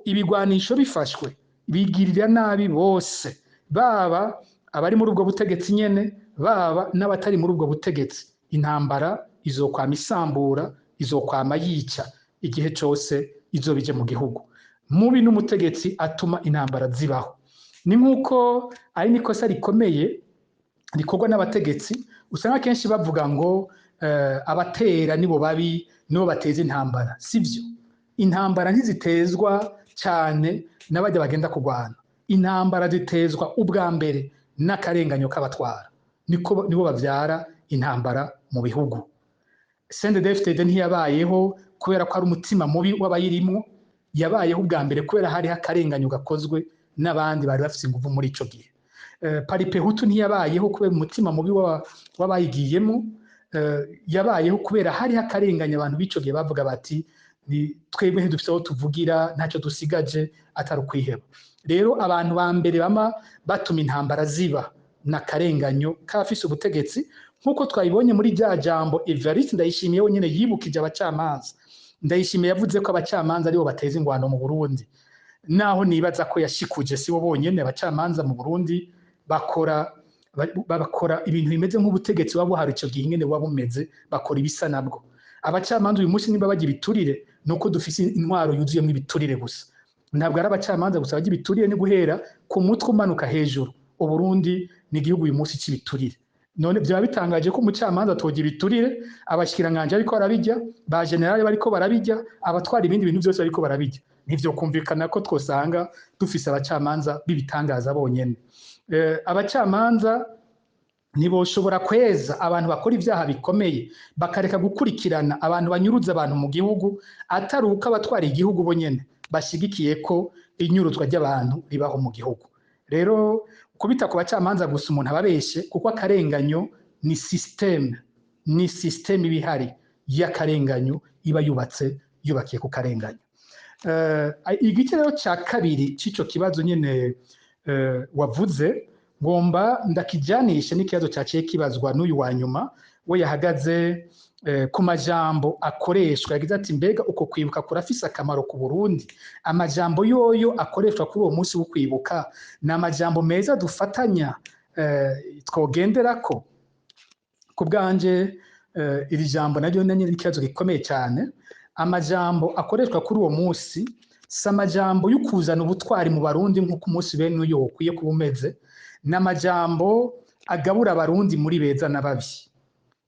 Ibigwanisho bifashwe bigirira nabi bose, baba abari muri ubwo butegetsi nyene, baba n'abatari muri ubwo butegetsi. Intambara izokwama isambura, izokwama yica igihe cose izobije mu gihugu. Mubi n'umutegetsi atuma intambara zibaho. Ni nkuko ari nikosa rikomeye rikorwa n'abategetsi, usanga kenshi bavuga ngo abatera nibo babi, nibo bateza intambara. Sivyo, intambara ntizitezwa cyane n'abajya bagenda kurwana. Intambara zitezwa ubwa mbere n'akarenganyo k'abatwara, nibo bavyara intambara mu bihugu. CNDD-FDD ntiyabayeho kubera ko ari umutima mubi w'abayirimwo, yabayeho ubwa mbere kubera hariho akarenganyo gakozwe n'abandi bari bafise inguvu muri ico gihe. Paripehutu ntiyabayeho kubera umutima mubi w'abayigiyemo, yabayeho kubera hariho akarenganyo abantu b'ico gihe bavuga bati ni twebwe ntidufise aho tuvugira, ntacyo dusigaje atari ukwiheba. Rero abantu ba mbere bama batuma intambara ziba n'akarenganyo k'abafise ubutegetsi, nk'uko twabibonye muri rya jambo Evariste Ndayishimiye wenyene yibukije abacamanza. Ndayishimiye yavuze ko abacamanza aribo bateza ingwano mu Burundi, naho nibaza ko yashikuje sibo bonyene. Abacamanza mu Burundi bakora ibintu bimeze nk'ubutegetsi buba buhari ico gihe ingene buba bumeze, bakora ibisa nabwo. Abacamanza uyu munsi nimba bagira ibiturire, nuko dufise intwaro yuzuyemwo ibiturire gusa. Ntabwo ari abacamanza gusa bagira ibiturire, ni guhera ku mutwe umanuka hejuru. Uburundi ni igihugu uyu munsi c'ibiturire. None byaba bitangaje ko umucamanza atogira ibiturire, abashikiranganje ariko barabijya, ba generale bariko barabijya, abatwara ibindi bintu byose bariko barabijya. Ntivyo kumvikana ko twosanga dufise abacamanza b'ibitangaza bonyene. Abacamanza ntiboshobora kweza abantu bakora ivyaha bikomeye, bakareka gukurikirana abantu banyuruza abantu mu gihugu, atari uko abatwara igihugu bonyene bashigikiye ko inyuruzwa ry'abantu ribaho mu gihugu. Rero kubita ku bacamanza gusa umuntu ababeshe, kuko akarenganyo ni systeme, ni systeme ibihari y'akarenganyo iba yubatse yubakiye ku karenganyo. Igice rero ca kabiri c'ico kibazo nyene wavuze, ngomba ndakijanishe n'ikibazo caciye kibazwa n'uyu wa nyuma, we yahagaze ku majambo akoreshwa. Yagize ati mbega uko kwibuka kurafise akamaro ku Burundi? Amajambo yoyo akoreshwa kuri uwo munsi wo kwibuka ni amajambo meza dufatanya twogenderako. Ku bwanje iri jambo naryo ni ikibazo gikomeye cyane. Amajambo akoreshwa kuri uwo munsi si amajambo yo kuzana ubutwari mu Barundi nk'uko umunsi bene uyu ukwiye kuba umeze, ni amajambo agabura Abarundi muri beza na babi.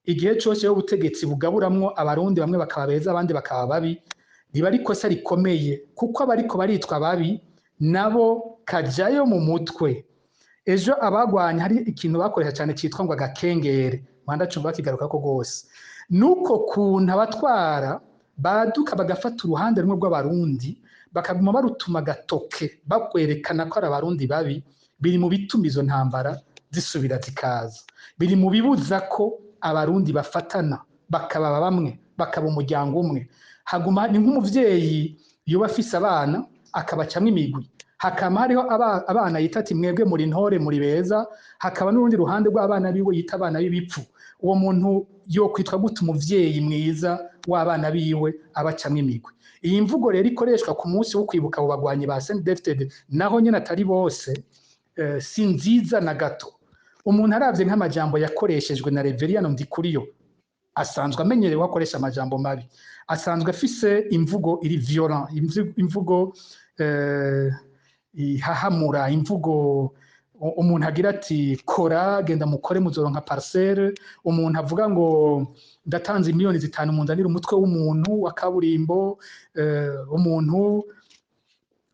Igihe cyose iyo ubutegetsi bugaburamwo Abarundi, bamwe bakaba beza abandi bakaba babi, riba ari ikosa rikomeye, kuko abariko baritwa babi nabo kajayo mu mutwe. Ejo abagwanya hari ikintu bakoresha cyane cyitwa ngo agakengere, Rwanda cumva kigaruka ko rwose, nuko kuntu abatwara baduka bagafata uruhande rumwe rw'Abarundi bakaguma barutuma gatoke bakwerekana ko ari Abarundi babi, biri mu bituma izo ntambara zisubira zikaza, biri mu bibuza ko Abarundi bafatana bakaba bamwe, bakaba umuryango umwe. Haguma ni nk'umuvyeyi yoba afise abana akabacamwo imigwi, hakaba hariho abana yita ati mwebwe muri ntore muri beza, hakaba n'urundi ruhande rw'abana biwe yita abana b'ibipfu. Uwo muntu yokwitwa gute umuvyeyi mwiza w'abana biwe abacamwo imigwi? Iyi mvugo rero ikoreshwa ku munsi wo kwibuka abo bagwanyi ba CNDD-FDD, naho nyene atari bose, si nziza na gato. Umuntu aravye nk'amajambo yakoreshejwe na Reveriyano Ndikuriyo, asanzwe amenyerewe akoresha amajambo mabi, asanzwe afise imvugo iri violent, imvugo ihahamura, imvugo umuntu agira ati kora genda mukore muzoronka parcelle, umuntu avuga ngo ndatanze 5 miliyoni munzanire umutwe w'umuntu wa kaburimbo, umuntu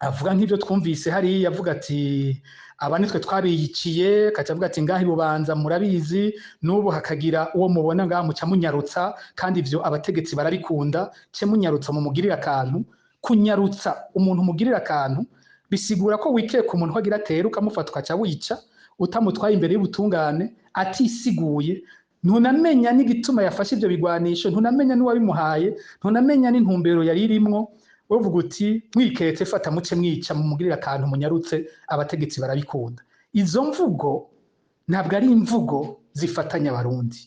avuga nk'ibyo twumvise hariya avuga ati aba nitwe twabiyiciye, akaca avuga ati ngaho ibubanza murabizi, n'ubu hakagira uwo mubona ngaha muca munyarutsa, kandi ivyo abategetsi barabikunda, ce munyarutsa mumugirira akantu. Kunyarutsa umuntu umugirira akantu bisigura ko wikeka umuntu ko agira atere, ukamufata ukaca wica utamutwaye imbere y'ubutungane atisiguye, ntunamenya n'igituma yafashe ivyo bigwanisho, ntunamenya n'uwabimuhaye, ntunamenya n'intumbero yari irimwo. Wovuga uti mwiketse fata muce mwica mumugirira akantu munyarutse, abategetsi barabikunda. Izo mvugo ntabwo ari imvugo zifatanya Abarundi,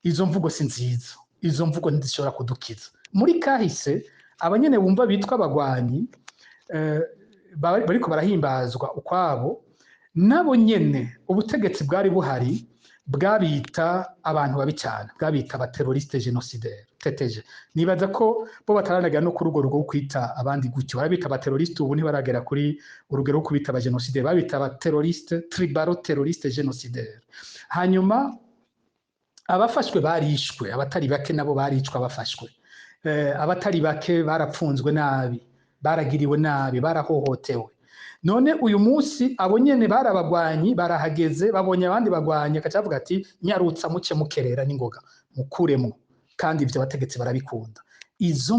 izo mvugo si nziza, izo mvugo ntizishobora kudukiza. Muri kahise abanyene bumva bitwa abagwanyi bariko barahimbazwa ukwabo, nabo nyene ubutegetsi bwari buhari bwabita abantu babi cyane, bwabita abaterroriste génocidaire TTG. Nibaza ko bo bataranagera no kuri urwo rugo rwo kwita abandi gutyo, barabita abaterroriste, ubu ntibaragera kuri urugero rwo kubita abagénocidaire, babita abaterroriste tribalo terroriste génocidaire. Hanyuma abafashwe barishwe, abatari bake nabo baricwa bafashwe, abatari bake barapfunzwe nabi, baragiriwe nabi, barahohotewe. None uyu munsi abo nyene bari abagwanyi barahageze, babonye abandi bagwanyi, akaca avuga ati nyarutsa muce mukerera n'ingoga mukuremo, kandi ivyo abategetsi barabikunda. Izo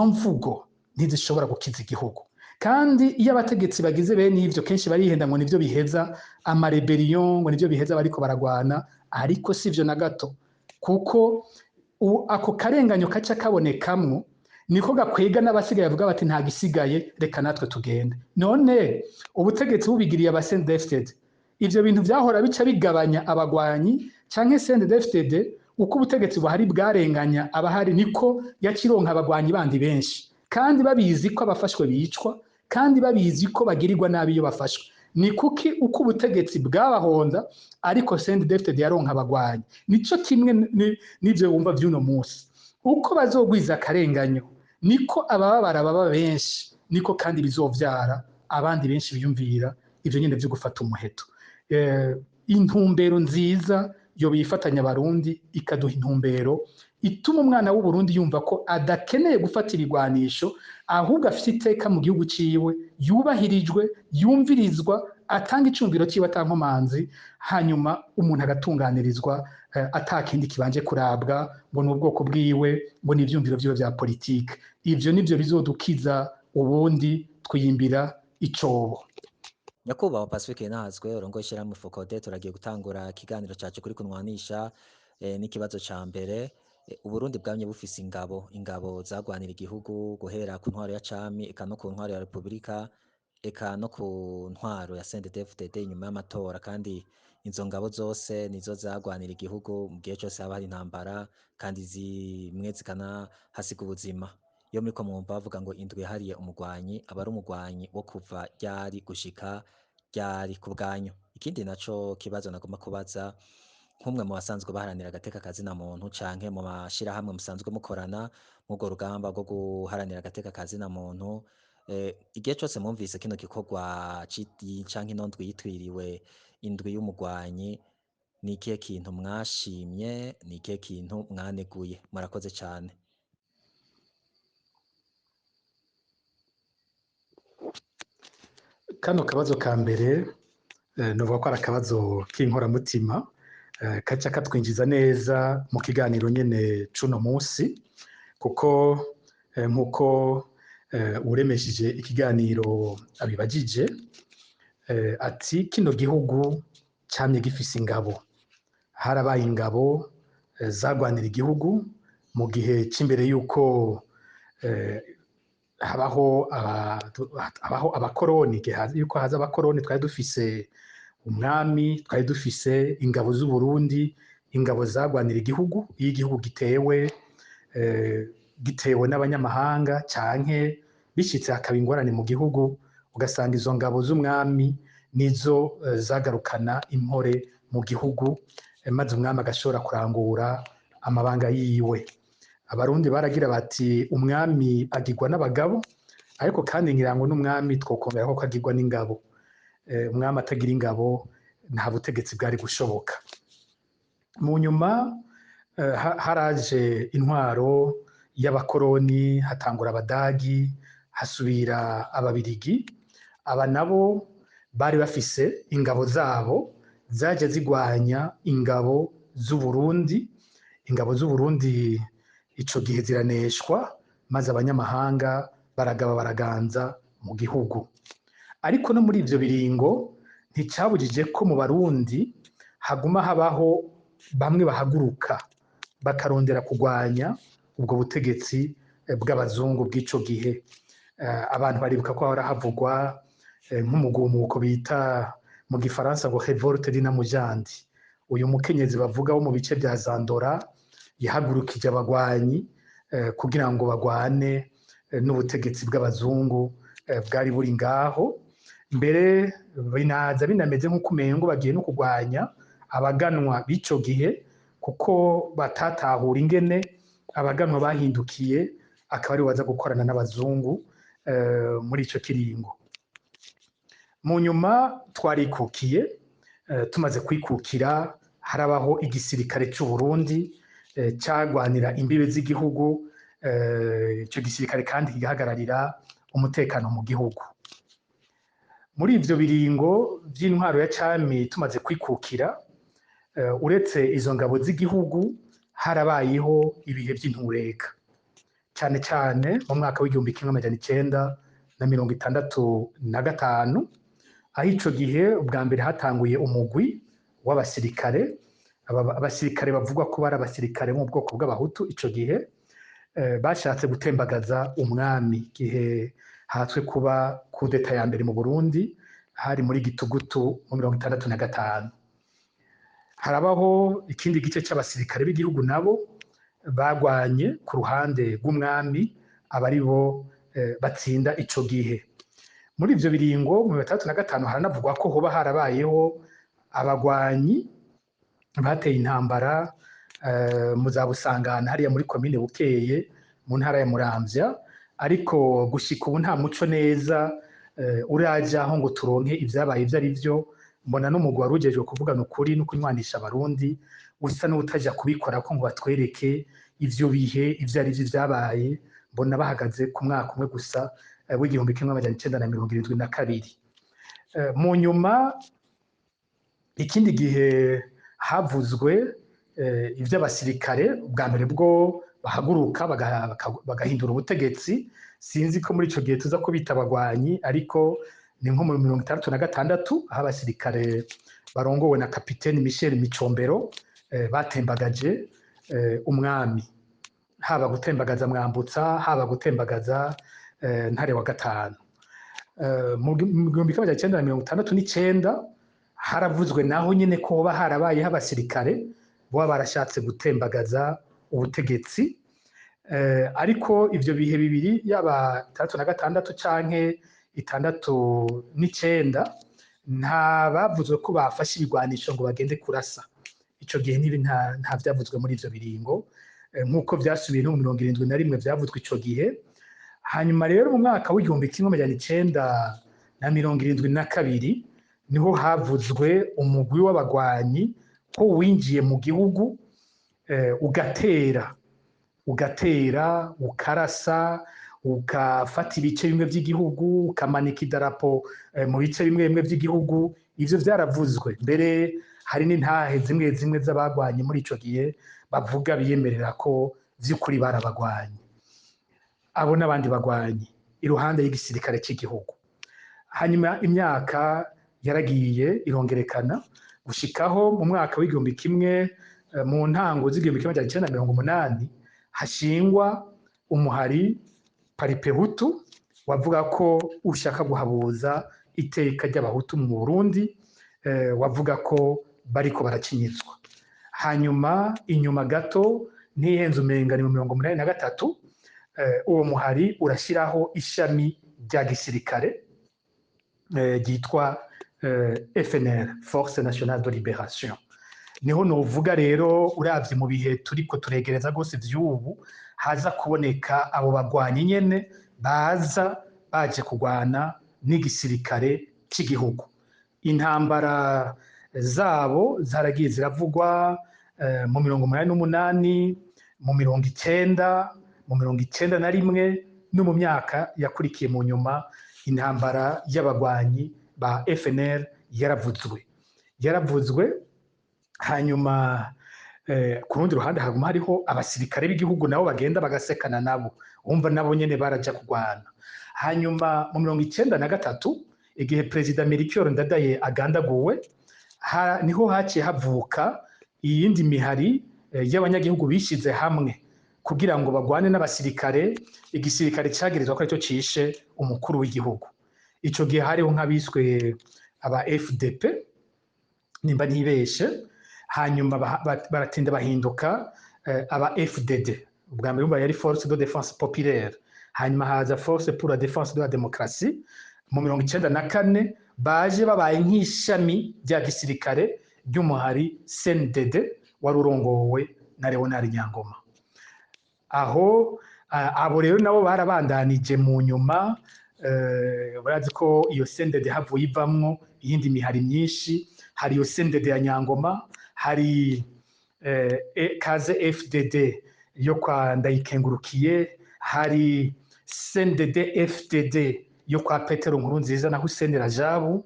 mvugo ntizishobora gukiza igihugu. Kandi iyo abategetsi bagize bene ivyo kenshi barihenda ngo nivyo biheza amarébellion, ngo nivyo biheza bariko baragwana, ariko sivyo na gato, kuko ako karenganyo kaca kabonekamwo niko gakwega n'abasigaye bavuga bati nta gisigaye, reka natwe tugende. None ubutegetsi bubigiriye aba CNDD-FDD, ivyo bintu vyahora bica bigabanya abagwanyi canke CNDD-FDD, uko ubutegetsi buhari bwarenganya abahari niko yacironka abagwanyi bandi benshi, kandi babizi ko abafashwe bicwa, kandi babizi ko bagirirwa nabi iyo bafashwe. Ni kuki uko ubutegetsi bwabahonda ariko CNDD-FDD yaronka abagwanyi? Nico kimwe n'ivyo wumva vy'uno munsi, uko bazogwiza akarenganyo niko abababara baba benshi, niko kandi bizovyara abandi benshi biyumvira ivyo nyene vyo gufata umuheto. Intumbero nziza yo bifatanya Abarundi, ikaduha intumbero ituma umwana w'u Burundi yumva ko adakeneye gufata ibigwanisho, ahubwo afite iteka mu gihugu ciwe, yubahirijwe, yumvirizwa, atanga icumviro ciwe atankomanzi, hanyuma umuntu agatunganirizwa atakindi kibanje kurabwa ngo ni ubwoko bwiwe, ngo ni ivyumviro vyiwe vya politike. Ivyo nivyo bizodukiza, ubundi twiyimbira icobo. Nyakubahwa Pacifique Nahazwe, urongoye ishirahamwe FOCODE, turagiye gutangura ikiganiro cacu kuri kunwanisha n'ikibazo ca mbere. Uburundi bwamye bufise ingabo zagwanira igihugu guhera ku ntwaro ya cami, eka no ku ntwaro ya Republika, eka no ku ntwaro ya CNDD-FDD inyuma y'amatora, kandi izo ngabo zose nizo zagwanira igihugu mu gihe cose haba hari intambara, kandi zimwe zikanahasiga ubuzima. Iyo muriko mwumva bavuga ngo indwi yahariye umugwanyi, aba ari umugwanyi wo kuva ryari gushika ryari ku bwanyu? Ikindi naco kibazo nagomba kubaza, nk'umwe mu basanzwe baharanira agateka kazina muntu canke mu mashirahamwe musanzwe mukorana mw'urwo rugamba rwo guharanira agateka kazina muntu, igihe cose mwumvise kino gikorwa canke ino ndwi yitwiriwe indwi y'umugwanyi, ni ikihe kintu mwashimye, ni ikihe kintu mwaneguye? Murakoze cane. Kano kabazo ka mbere novuga ko ari akabazo k'inkoramutima, kaca katwinjiza neza mu kiganiro nyene c'uno musi, kuko nkuko uwuremesheje ikiganiro abibajije, ati kino gihugu camye gifise ingabo, harabaye ingabo zagwanira igihugu mu gihe c'imbere yuko habaho abakoroni, yuko haza abakoroni twari dufise umwami, twari dufise ingabo z'Uburundi, ingabo zagwanira igihugu. Iyo igihugu gitewe gitewe n'abanyamahanga canke bishitse hakaba ingorane mu gihugu, ugasanga izo ngabo z'umwami nizo zagarukana impore mu gihugu, maze umwami agashobora kurangura amabanga yiwe. Abarundi baragira bati umwami agirwa n'abagabo, ariko kandi ngira ngo n'umwami twokongera ko agirwa n'ingabo. Umwami atagira ingabo nta butegetsi bwari gushoboka. Mu nyuma haraje intwaro y'abakoroni, hatangura abadagi, hasubira ababirigi. Aba nabo bari bafise ingabo zabo zaje zigwanya ingabo z'Uburundi. Ingabo z'Uburundi ico gihe ziraneshwa, maze abanyamahanga baragaba baraganza mu gihugu. Ariko no muri ivyo biringo nticabujije ko mu Barundi haguma habaho bamwe bahaguruka bakarondera kugwanya ubwo butegetsi bw'abazungu bw'ico gihe. Abantu baribuka ko hahora havugwa nk'umugumuko bita mu gifaransa ngo révolte d'Inamujandi. Uyu mukenyezi bavuga wo mu bice vya Zandora yahagurukije abagwanyi kugira ngo bagwane n'ubutegetsi bw'abazungu bwari buri ngaho. Mbere binaza binameze nk'uko umengo bagiye no kugwanya abaganwa b'ico gihe, kuko batatahura ingene abaganwa bahindukiye akaba ari baza gukorana n'abazungu muri ico kiringo. Mu nyuma twarikukiye, tumaze kwikukira harabaho igisirikare c'u Burundi cagwanira imbibe z'igihugu. Ico gisirikare kandi kigahagararira umutekano mu gihugu. Muri ivyo biringo vy'intwaro ya cami tumaze kwikukira, uretse izo ngabo z'igihugu harabayeho ibihe vy'intureka, cane cane mu mwaka w'1965, aho ico gihe ubwa mbere hatanguye umugwi w'abasirikare, abasirikare bavugwa ko bari abasirikare bo mu bwoko bw'abahutu ico gihe, bashatse gutembagaza umwami gihe hatswe kuba kudeta ya mbere mu Burundi, hari muri Gitugutu mu 1965. Harabaho ikindi gice c'abasirikare b'igihugu nabo bagwanye ku ruhande rw'umwami, abari bo batsinda ico gihe. Muri ivyo biringo mu 1965 haranavugwa ko hoba harabayeho abagwanyi bateye intambara mu za Busangana hariya muri komine Bukeye mu ntara ya Muramvya, ariko gushika ubu nta muco neza urajaho ngo turonke ivyabaye ivyo ari vyo. Mbona n'umugwi wari ujejwe kuvugana ukuri no kunywanisha abarundi usa n'utaja kubikora ko ngo batwereke ivyo bihe ivyo ari vyo vyabaye. Mbona bahagaze ku mwaka umwe gusa w'1972. Mu nyuma ikindi gihe havuzwe ivy'abasirikare ubwa mbere bwo bahaguruka bagahindura ubutegetsi. Sinzi ko muri ico gihe tuza kubita abagwanyi, ariko ni nko mu 1966 aho abasirikare barongowe na kapiteni Michel Micombero batembagaje umwami, haba gutembagaza Mwambutsa, haba gutembagaza Ntare wa gatanu. Mu 1969 haravuzwe naho nyene ko hoba harabayeho abasirikare boba barashatse gutembagaza ubutegetsi, ariko ivyo bihe bibiri yaba 66 canke 69 Nta bavuzwe ko bafashe ibigwanisho ngo bagende kurasa. Ico gihe nibi nta vyavuzwe muri ivyo biringo, nk'uko vyasubiye no mu 71 vyavuzwe ico gihe. Hanyuma rero mu mwaka w'1972 niho havuzwe umugwi w'abagwanyi ko winjiye mu gihugu, ugatera, ukarasa, ukafata ibice bimwe vy'igihugu, ukamanika idarapo mu bice bimwe bimwe vy'igihugu. Ivyo vyaravuzwe. Mbere hari n'intahe zimwe zimwe z'abagwanyi muri ico gihe bavuga, biyemerera ko vy'ukuri barabagwanyi, abo n'abandi bagwanyi iruhande y'igisirikare c'igihugu. Hanyuma imyaka yaragiye irongerekana gushikaho mu mwaka w'igihumbi kimwe mu ntango z'1980 hashingwa umuhari Palipehutu, wavuga ko ushaka guhabuza iteka ry'Abahutu mu Burundi, wavuga ko bariko baracinyizwa. Hanyuma inyuma gato, ntihenze, umenga ni mu 83, uwo muhari urashiraho ishami rya gisirikare ryitwa FNL, Force Nationale de Libération. Niho novuga rero, uravye mu bihe turiko turegereza rwose vy'ubu, haza kuboneka abo bagwanyi nyene baza baje kurwana n'igisirikare c'igihugu. Intambara zabo zaragiye ziravugwa mu 88, mu 90, mu 91 no mu myaka yakurikiye mu nyuma. Intambara y'abagwanyi ba FNL yaravuzwe, yaravuzwe. Hanyuma ku rundi ruhande haguma hariho abasirikare b'igihugu, nabo bagenda bagasekana nabo, wumva nabo nyene baraja kurwana. Hanyuma mu 93, igihe Perezida Melchior Ndadaye agandaguwe, niho haciye havuka iyindi mihari y'abanyagihugu bishize hamwe kugira ngo bagwane n'abasirikare, igisirikare cagirizwa ko aricyo cishe umukuru w'igihugu. Ico gihe hariho nk'abiswe aba FDP, nimba ntibeshe. Hanyuma baratinda bahinduka aba FDD. Ubwa mbere urumva yari Force de Défense Populaire, hanyuma haza Force pour la Défense de la Démocratie. Mu 94 baje babaye nk'ishami rya gisirikare ry'umuhari CNDD wari urongowe na Leonard Nyangoma. Aho abo rero nabo barabandanije mu nyuma. Barazi ko iyo CNDD havuye ivamwo iyindi mihari myinshi. Hari iyo CNDD ya Nyangoma, hari Kaze FDD yo kwa Ndayikengurukiye, hari CNDD FDD yo kwa Petero Nkurunziza na Hussein Rajabu.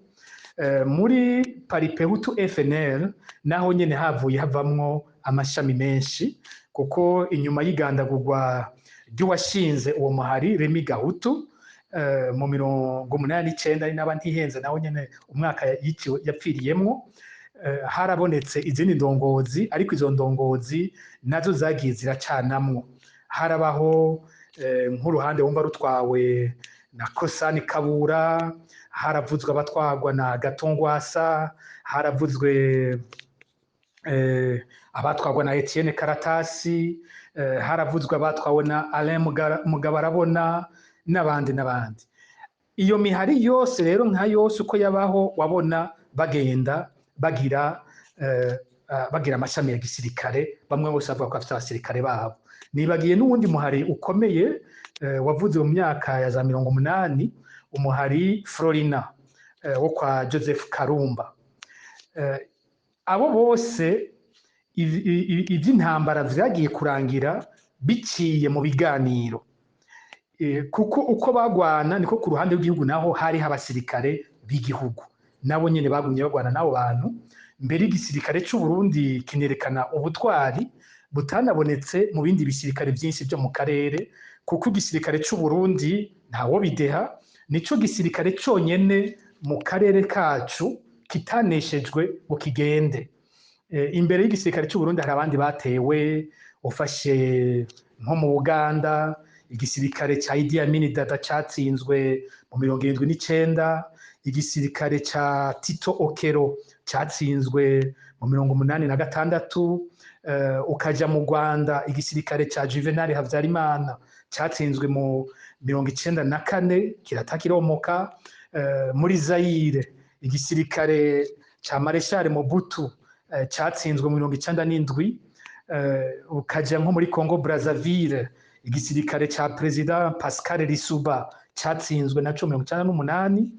Muri Palipehutu FNL naho nyene havuye havamwo amashami menshi, kuko inyuma y'igandagurwa ry'uwashinze uwo muhari, Remy Gahutu, mu 89, n'aba ntihenze, naho nyene umwaka yiciwe, yapfiriyemwo, harabonetse izindi ndongozi, ariko izo ndongozi nazo zagiye ziracanamwo. Harabaho nk'uruhande wumva rutwawe na Kosani Kabura, haravuzwe abatwarwa na Gatongwasa, haravuzwe abatwarwa na Etienne Karatasi, haravuzwe abatwawe na Alain Mugabarabona n'abandi n'abandi. Iyo mihari yose rero, nka yose uko yabaho, wabona bagenda bagira amashami ya gisirikare, bamwe bose bavuga ko bafite abasirikare babo. Nibagiye n'uwundi muhari ukomeye wavuze mu myaka ya za 80, umuhari Florina wo kwa Joseph Karumba. Abo bose ivy'intambara vyagiye kurangira biciye mu biganiro, kuko uko bagwana niko ku ruhande rw'igihugu naho hariho abasirikare b'igihugu, nabo nyene bagumye bagwana n'abo bantu. Mbere igisirikare c'u Burundi kinerekana ubutwari butanabonetse mu bindi bisirikare vyinshi vyo mu karere, kuko igisirikare c'u Burundi, ntawo bideha, nico gisirikare conyene mu karere kacu kitaneshejwe ngo kigende. Imbere y'igisirikare c'u Burundi hari abandi batewe. Ufashe nko mu Buganda, igisirikare ca Idi Amin Dada catsinzwe mu 79, igisirikare ca Tito Okero catsinzwe mu 86. Ukaja mu Rwanda, igisirikare ca Juvenal Habyarimana catsinzwe mu 94, kirata kiromoka. Muri Zaire Igisirikare ca Mareshal Mobutu catsinzwe mu 97, ukaja nko muri Congo Brazzaville, igisirikare ca Perezida Pascal Lissouba catsinzwe naco 98.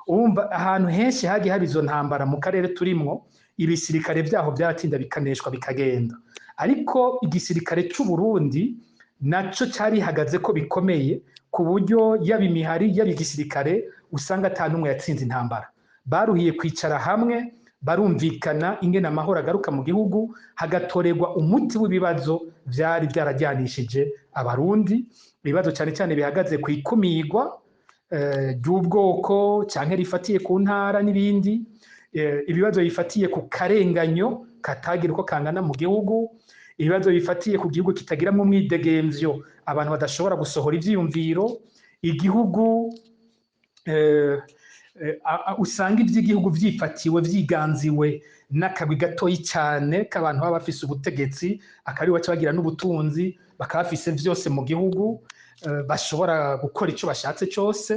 Urumva ahantu henshi hagiye haba izo ntambara mu karere turimwo, ibisirikare vyaho vyaratinda bikaneshwa bikagenda. Ariko igisirikare c'u Burundi naco carihagaze ko bikomeye, ku buryo yaba imihari yaba igisirikare usanga ata n'umwe yatsinze intambara. Baruhiye kwicara hamwe barumvikana ingene amahoro agaruka mu gihugu, hagatorerwa umuti w'ibibazo vyari vyarajyanishije Abarundi, ibibazo cane cane bihagaze ku ikumigwa ry'ubwoko canke rifatiye ku ntara n'ibindi, ibibazo bifatiye ku karenganyo katagira uko kangana mu gihugu, ibibazo bifatiye ku gihugu kitagiramwo umwidegemvyo, abantu badashobora gusohora ivyiyumviro, igihugu usanga ivy'igihugu vyifatiwe vyiganziwe n'akagwi gatoyi cane k'abantu baba bafise ubutegetsi, akaba baca bagira n'ubutunzi, bakaba bafise vyose mu gihugu, bashobora gukora ico bashatse cose.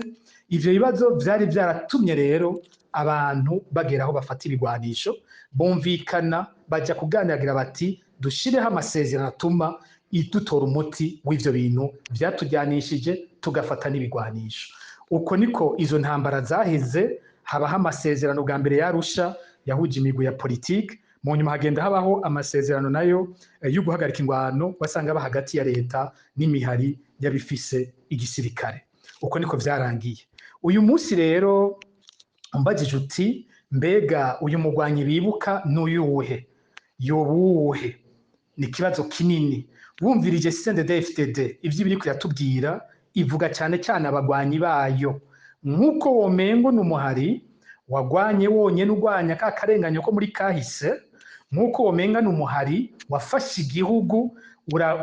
Ivyo bibazo vyari vyaratumye rero abantu bagera aho bafata ibigwanisho, bumvikana baja kuganiragira bati dushireho amasezerano atuma dutora umuti w'ivyo bintu vyatujyanishije, tugafata n'ibigwanisho. Uko niko izo ntambara zaheze. Habaho amasezerano bwa mbere yarusha yahuje imigwi ya politike, mu nyuma hagenda habaho amasezerano nayo yo guhagarika ingwano wasanga aba hagati ya leta n'imihari y'abifise igisirikare. Uko niko vyarangiye. Uyu munsi rero umbajije uti mbega uyu mugwanyi bibuka n'uyuhe, yoba uwuhe? Ni ikibazo kinini. Wumvirije CNDD-FDD ivyo ibiriko iratubwira, ivuga cane cane abagwanyi bayo, nk'uko womengo n'umuhari wagwanye wonyene urwanya ka karenganyo ko muri kahise, nk'uko womenga n'umuhari wafashe igihugu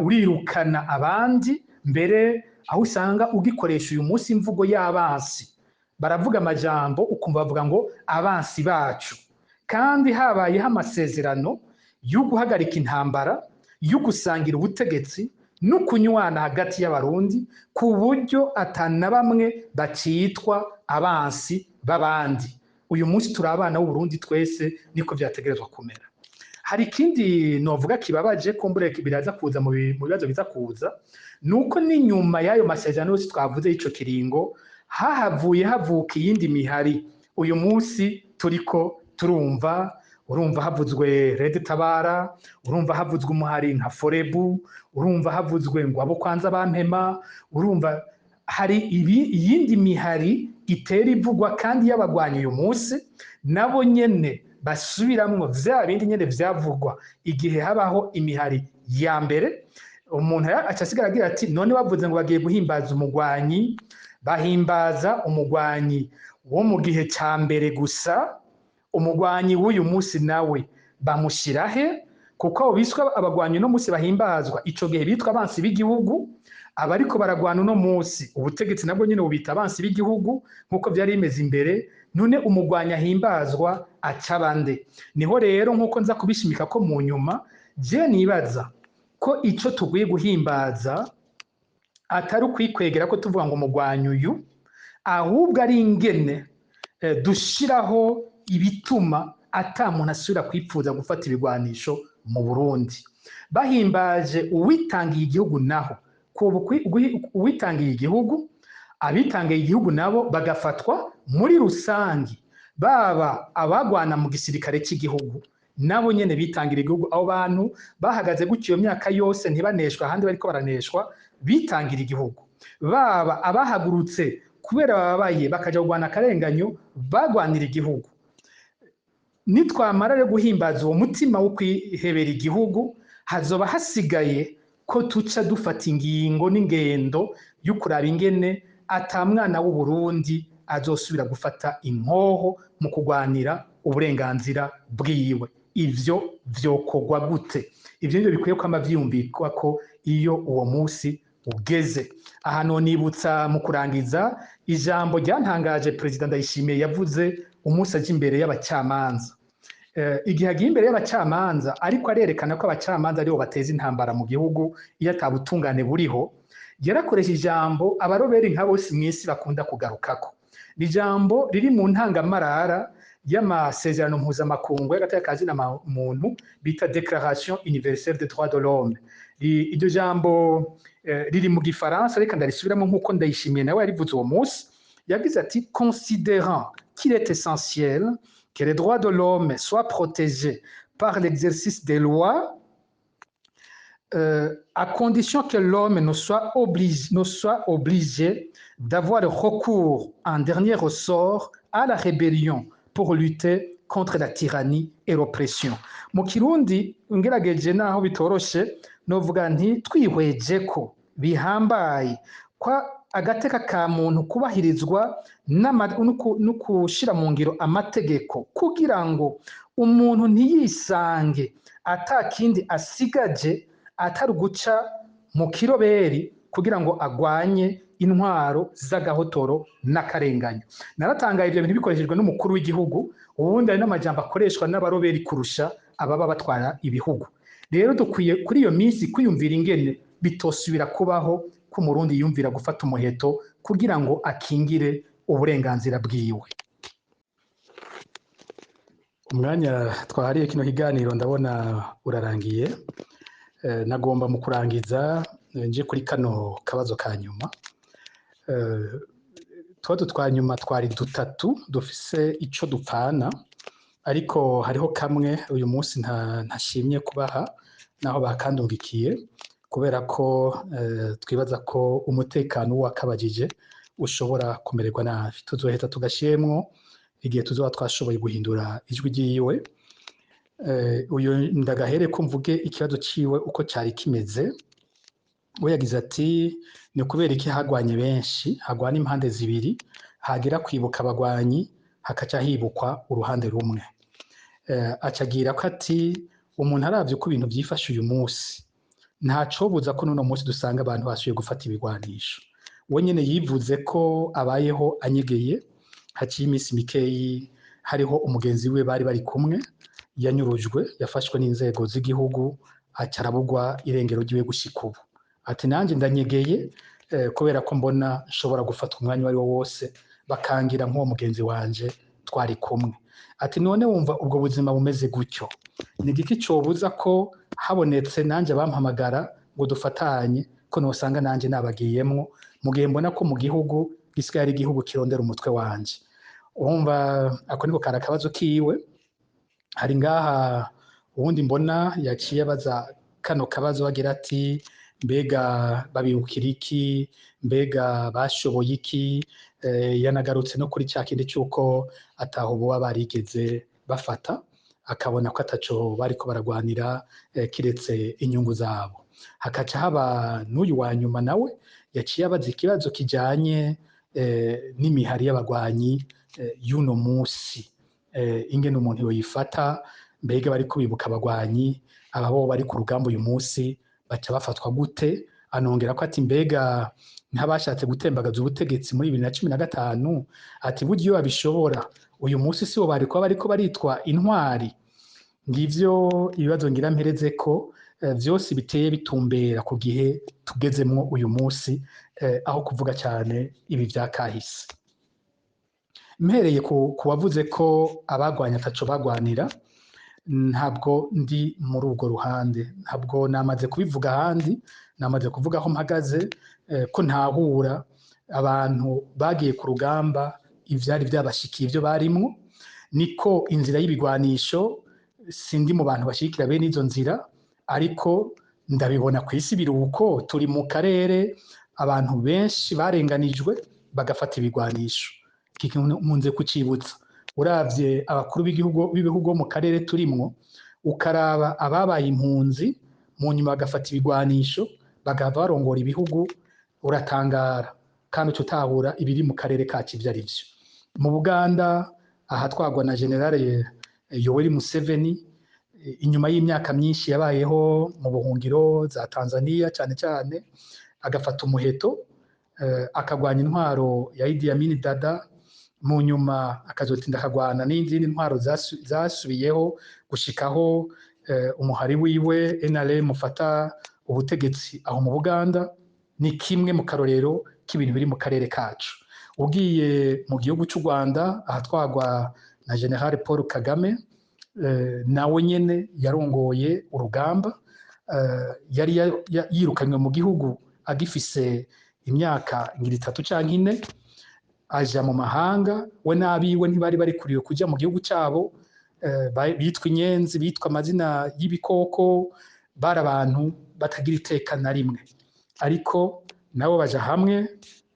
urirukana abandi, mbere aho usanga ugikoresha uyu munsi imvugo y'abansi. Baravuga amajambo ukumva bavuga ngo abansi bacu, kandi habayeho amasezerano yo guhagarika intambara, yo gusangira ubutegetsi no kunywana hagati y'Abarundi, ku buryo atana bamwe bacitwa abansi b'abandi. Uyu munsi turi abana b'Uburundi twese, niko vyategerezwa kumera. Hari ikindi novuga kibabaje, kumbure biraza kuza mu bibazo biza kuza, nuko n'inyuma y'ayo masezerano yose twavuze y'ico kiringo, hahavuye havuka iyindi mihari. Uyu munsi turiko turumva, urumva havuzwe Red Tabara, urumva havuzwe umuhari nka Forebu, urumva havuzwe ngo abo kwanza bampema, urumva hari iyindi mihari itera ivugwa kandi y'abagwanyi uyu munsi, nabo nyene basubiramwo vya bindi nyene vyavugwa igihe habaho imihari ya mbere. Umuntu aca asigara agira ati none bavuze ngo bagiye guhimbaza umugwanyi, bahimbaza umugwanyi wo mu gihe ca mbere gusa, umugwanyi w'uyu munsi nawe bamushira he? Kuko abo biswa abagwanyi uno munsi bahimbazwa ico gihe bitwa abansi b'igihugu, abariko baragwana uno munsi ubutegetsi nabwo nyene bubita abansi b'igihugu nkuko vyari bimeze imbere. None umugwanyi ahimbazwa aca bande? Niho rero nkuko nza kubishimika ko mu nyuma, je nibaza ko ico tugwiye guhimbaza atari ukwikwegera ko tuvuga ngo umugwanyi uyu, ahubwo ari ingene dushiraho ibituma ata muntu asubira kwipfuza gufata ibigwanisho mu Burundi. Bahimbaje uwitangiye igihugu, naho uwitangiye igihugu, abitangiye igihugu nabo bagafatwa muri rusangi, baba abagwana mu gisirikare cy'igihugu nabo nyene bitangira igihugu. Abo bantu bahagaze gutyo iyo myaka yose ntibaneshwa, ahandi bariko baraneshwa, bitangira igihugu. Baba abahagurutse kubera bababaye bakaja kurwana akarenganyo, bagwanira igihugu. Nitwamara rero guhimbaza uwo mutima wo kwihebera igihugu, hazoba hasigaye ko tuca dufata ingingo n'ingendo yo kuraba ingene ata mwana w'Uburundi azosubira gufata inkoho mu kurwanira uburenganzira bwiwe. Ivyo vyokorwa gute? Ivyo nivyo bikwiye kwama vyiyumvikwa ko iyo uwo munsi ugeze. Aha nonibutsa mu kurangiza ijambo ryantangaje Perezida Ndayishimiye yavuze umunsi aja imbere y'abacamanza. Igihe agiye imbere y'abacamanza ariko arerekana ko abacamanza aribo bateza intambara mu gihugu iyo ata butungane buriho, yarakoresha ijambo abaroberi nka bose mw'isi bakunda kugarukako. Ni ijambo riri mu ntangamarara y'amasezerano mpuzamakungu y'agateka ka zina muntu bita Déclaration universelle des droits de l'homme. Iryo jambo riri mu gifaransa, reka ndarisubiramo nk'uko Ndayishimiye nawe yarivuze uwo munsi. Yagize ati: "Considérant qu'il est essentiel que les droits de l'homme soient protégés par l'exercice des lois, à condition que l'homme ne soit obligé d'avoir recours en dernier ressort à la rébellion pour lutter contre la tyrannie et l'oppression." Mu kirundi ngerageje, naho bitoroshe, novuga nti twihweje ko bihambaye kwa agateka ka muntu kubahirizwa no kushira mu ngiro amategeko, kugira ngo umuntu ntiyisange ata kindi asigaje atari guca mu kiroberi kugira ngo agwanye intwaro z'agahotoro n'akarenganyo. Naratangaye ibyo bintu bikoreshejwe n'umukuru w'igihugu. Ubundi hari n'amajambo akoreshwa n'abaroberi kurusha ababa batwara ibihugu. Rero dukwiye kuri iyo minsi kwiyumvira ingene bitosubira kubaho ko umurundi yiyumvira gufata umuheto kugira ngo akingire uburenganzira bwiwe. Umwanya twahariye kino kiganiro ndabona urarangiye. Nagomba mu kurangiza nje kuri kano kabazo ka nyuma. Utubazo twa nyuma twari dutatu dufise ico dupfana, ariko hariho kamwe uyu munsi ntashimye kubaha naho bakandungikiye, kubera ko twibaza ko umutekano w'uwakabajije ushobora kumererwa nabi. Tuzoheza tugashiremwo igihe tuzoba twashoboye guhindura ijwi ryiwe. Uyu ndagahere ko mvuge ikibazo ciwe uko cari kimeze. We yagize ati: "Ni kubera iki hagwanye benshi, hagwana impande zibiri, hagira kwibuka abagwanyi hakaca hibukwa uruhande rumwe?" Acagira ko ati: "Umuntu aravye uko ibintu vyifashe uyu munsi, ntacobuza ko n'uno munsi dusanga abantu basubiye gufata ibigwanisho." We nyene yivuze ko abayeho anyegeye. Haciye iminsi mikeyi hariho umugenzi we bari bari kumwe yanyurujwe, yafashwe n'inzego z'igihugu, aca arabugwa irengero ryiwe gushika ubu. Ati: "Nanje ndanyegeye kubera ko mbona nshobora gufatwa umwanya uwo ari wo wose, bakangira nk'uwo mugenzi wanje twari kumwe." Ati: "None wumva ubwo buzima bumeze gutyo, ni igiki cobuza ko habonetse nanje bampamagara ngo dufatanye, ko nosanga nanje nabagiyemwo, mu gihe mbona ko mu gihugu gisigaye ari igihugu kirondera umutwe wanje?" Urumva ako niko kari akabazo kiwe. Hari ngaha uwundi mbona yaciye abaza kano kabazo, agira ati: "Mbega babibukira iki? Mbega bashoboye iki?" Yanagarutse no kuri cya kindi cy'uko ataho boba barigeze bafata, akabona ko ataco bariko baragwanira kiretse inyungu zabo. Hakaca haba n'uyu wa nyuma nawe yaciye abaza ikibazo kijanye n'imihari y'abagwanyi y'uno musi, ingene umuntu yoyifata. Mbega bariko bibuka abagwanyi, aba bo bari ku rugamba uyu munsi baca bafatwa gute? Anongera ko ati: "Mbega nk'abashatse gutembagaza ubutegetsi muri 2015," ati, "burya iyo babishobora uyu munsi sibo bari kuba bariko baritwa intwari?" Ngivyo ibibazo ngira mpereze ko vyose biteye bitumbera ku gihe tugezemwo uyu munsi, aho kuvuga cyane ibi vya kahise. Mpereye ku wavuze ko abagwanya ataco bagwanira, ntabwo ndi muri urwo ruhande. Ntabwo namaze kubivuga ahandi, namaze kuvuga aho mpagaze, ko ntahura abantu bagiye ku rugamba ivyari vyabashikiye, ivyo barimwo. Niko inzira y'ibigwanisho, sindi mu bantu bashigikira bene izo nzira, ariko ndabibona ku isi biruko. Turi mu karere abantu benshi barenganijwe bagafata ibigwanisho. Iki kintu nkunze kucibutsa. Uravye abakuru b'igihugu, b'ibihugu bo mu karere turimwo, ukaraba ababaye impunzi mu nyuma bagafata ibigwanisho bagahava barongora ibihugu, uratangara kandi uca utahura ibiri mu karere kacu ivyo ari vyo. Mu Buganda, ahatwagwa na Generale Yoweri Museveni, inyuma y'imyaka myinshi yabayeho mu buhungiro za Tanzania cyane cyane, agafata umuheto, akagwanya intwaro ya Idi Amin Dada, mu nyuma akazotinda akagwana n'izindi ntwaro zasubiyeho gushikaho umuhari wiwe NRM ufata ubutegetsi aho mu Buganda, ni kimwe mu karorero k'ibintu biri mu karere kacu. Ugiye mu gihugu cy'u Rwanda, ahatwagwa na Na General Paul Kagame nawe nyene yarongoye urugamba, yari yirukanywe mu gihugu agifise imyaka ngira 3 canke 4, aja mu mahanga. We n'abiwe ntibari barikuriwe kuja mu gihugu cabo, bitwa inyenzi, bitwa amazina y'ibikoko, bari abantu batagira iteka na rimwe. Ariko nabo baja hamwe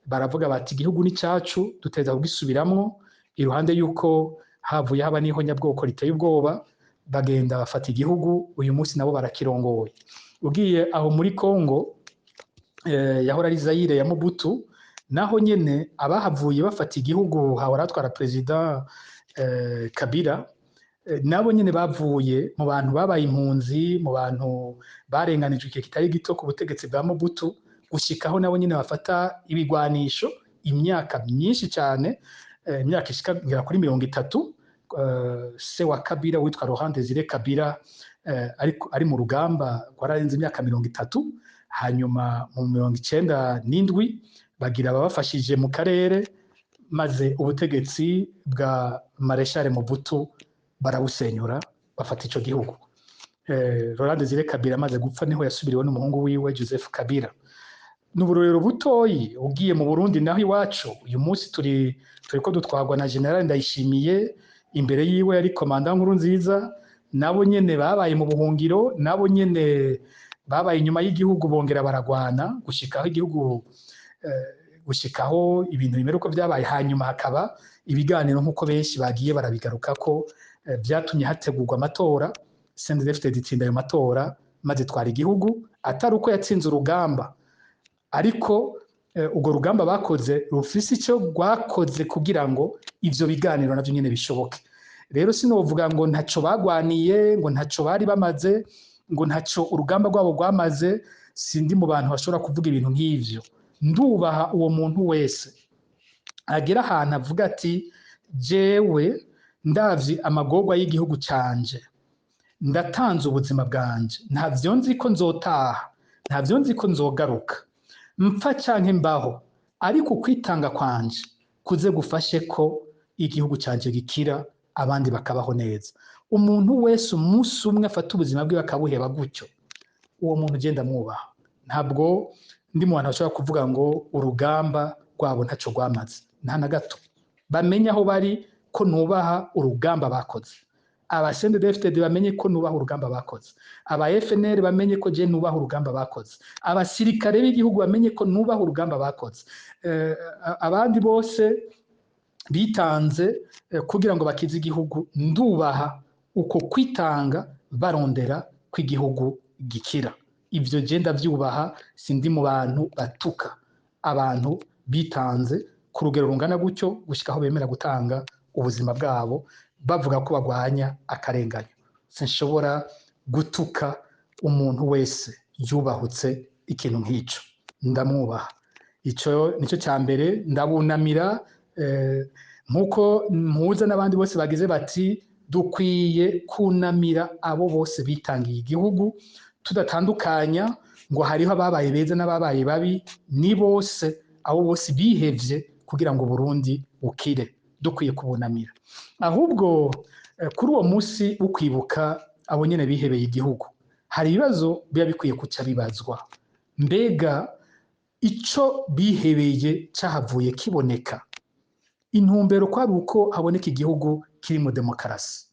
baravuga bati: "Igihugu ni cacu, duteza kugisubiramwo." Iruhande y'uko havuye haba n'ihonyabwoko riteye ubwoba, bagenda bafata igihugu, uyu munsi nabo barakirongoye. Ugiye aho muri Congo yahora ari Zaire ya Mobutu, naho nyene abahavuye bafata igihugu, hahora hatwara perezida Kabila, nabo nyene bavuye mu bantu babaye impunzi, mu bantu barenganijwe igihe kitari gito ku butegetsi bwa Mobutu, gushikaho nabo nyene bafata ibigwanisho imyaka myinshi cyane, imyaka ishika ngera kuri 30. Se wa Kabila witwa Laurent Desire Kabila ari mu rugamba rwararenze imyaka 30. Hanyuma mu 97 bagira ababafashije mu karere, maze ubutegetsi bwa Marechal Mobutu barabusenyura, bafata ico gihugu. Laurent Desire Kabila amaze gupfa niho yasubiriwe n'umuhungu wiwe Joseph Kabila. Ni uburorero butoyi. Ugiye mu Burundi naho iwacu, uyu munsi turiko dutwarwa na General Ndayishimiye, imbere yiwe yari komanda nkuru nziza. Nabo nyene babaye mu buhungiro, nabo nyene babaye inyuma y'igihugu, bongera baragwana gushikaho igihugu gushikaho ibintu bimera uko byabaye. Hanyuma hakaba ibiganiro, nk'uko benshi bagiye barabigarukako, byatumye hategurwa amatora. CNDD-FDD itsinda ayo matora maze twara igihugu, atari uko yatsinze urugamba, ariko urwo rugamba bakoze rufise icyo rwakoze kugira ngo ivyo biganiro navyo nyene bishoboke. Rero sinovuga ngo ntaco bagwaniye, ngo ntaco bari bamaze, ngo ntaco urugamba rwabo rwamaze. Sindi mu bantu bashobora kuvuga ibintu nk'ivyo. Ndubaha uwo muntu wese agera ahantu avuga ati: "Jewe ndavye amagorwa y'igihugu canje, ndatanze ubuzima bwanje, ntavyo nzi ko nzotaha, ntavyo nzi ko nzogaruka, mpfa canke mbaho, ariko ukwitanga kwanje kuze gufashe ko igihugu canje gikira, abandi bakabaho neza." Umuntu wese umunsi umwe afata ubuzima bwe bakabuheba gutyo, uwo muntu ugenda mwubaha. Ntabwo ndi mu bantu bashobora kuvuga ngo urugamba rwabo ntaco rwamaze, nta na gato. Bamenye aho bari ko nubaha urugamba bakoze. Aba CNDD-FDD bamenye ko nubaha urugamba bakoze, aba FNL bamenye ko je nubaha urugamba bakoze, abasirikare b'igihugu bamenye ko nubaha urugamba bakoze, abandi bose bitanze kugira ngo bakize igihugu, ndubaha uko kwitanga barondera ko igihugu gikira. Ivyo je ndavyubaha. Sindi mu bantu batuka abantu bitanze ku rugero rungana gutyo, gushika aho bemera gutanga ubuzima bwabo bavuga ko bagwanya akarenganyo. Sinshobora gutuka umuntu wese yubahutse ikintu nk'ico, ndamwubaha. Ico nico ca mbere. Ndabunamira nkuko mpuza n'abandi bose bagize bati dukwiye kunamira abo bose bitangiye igihugu, tudatandukanya ngo hariho ababaye beza n'ababaye babi. Ni bose, abo bose bihevye kugira ngo Burundi bukire, dukwiye kubunamira. Ahubwo kuri uwo munsi wo kwibuka abo nyene bihebeye igihugu, hari ibibazo biba bikwiye kuca bibazwa: mbega ico bihebeye cahavuye kiboneka? Intumbero kwari uko haboneka igihugu kirimo demokarasi.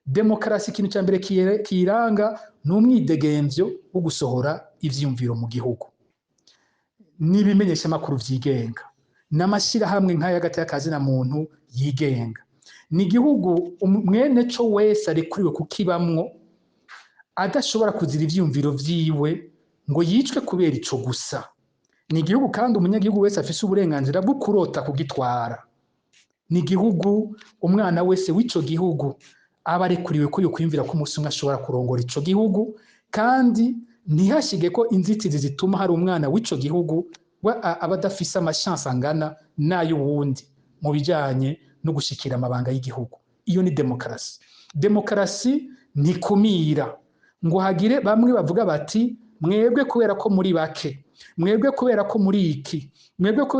Demokarasi, ikintu cya mbere kiyiranga ni umwidegemvyo wo gusohora ivyiyumviro mu gihugu, n'ibimenyeshamakuru vyigenga, n'amashyirahamwe nk'ay'agateka na muntu yigenga. Ni igihugu mwene co wese arekuriwe kukibamwo, adashobora kuzira ivyiyumviro vyiwe ngo yicwe kubera ico gusa. Ni igihugu kandi umunyagihugu wese afise uburenganzira bwo kurota kugitwara. Ni igihugu umwana wese w'ico gihugu aba arekuriwe ko yokwiyumvira ko umunsi umwe ashobora kurongora ico gihugu, kandi ntihashige ko inzitizi zituma hari umwana w'ico gihugu we aba adafise amashansi angana n'ay'uwundi mu bijanye no gushikira amabanga y'igihugu. Iyo ni demokarasi. Demokarasi ntikumira ngo hagire bamwe bavuga bati: "Mwebwe kubera ko muri bake, mwebwe kubera ko muri iki, mwebwe kubera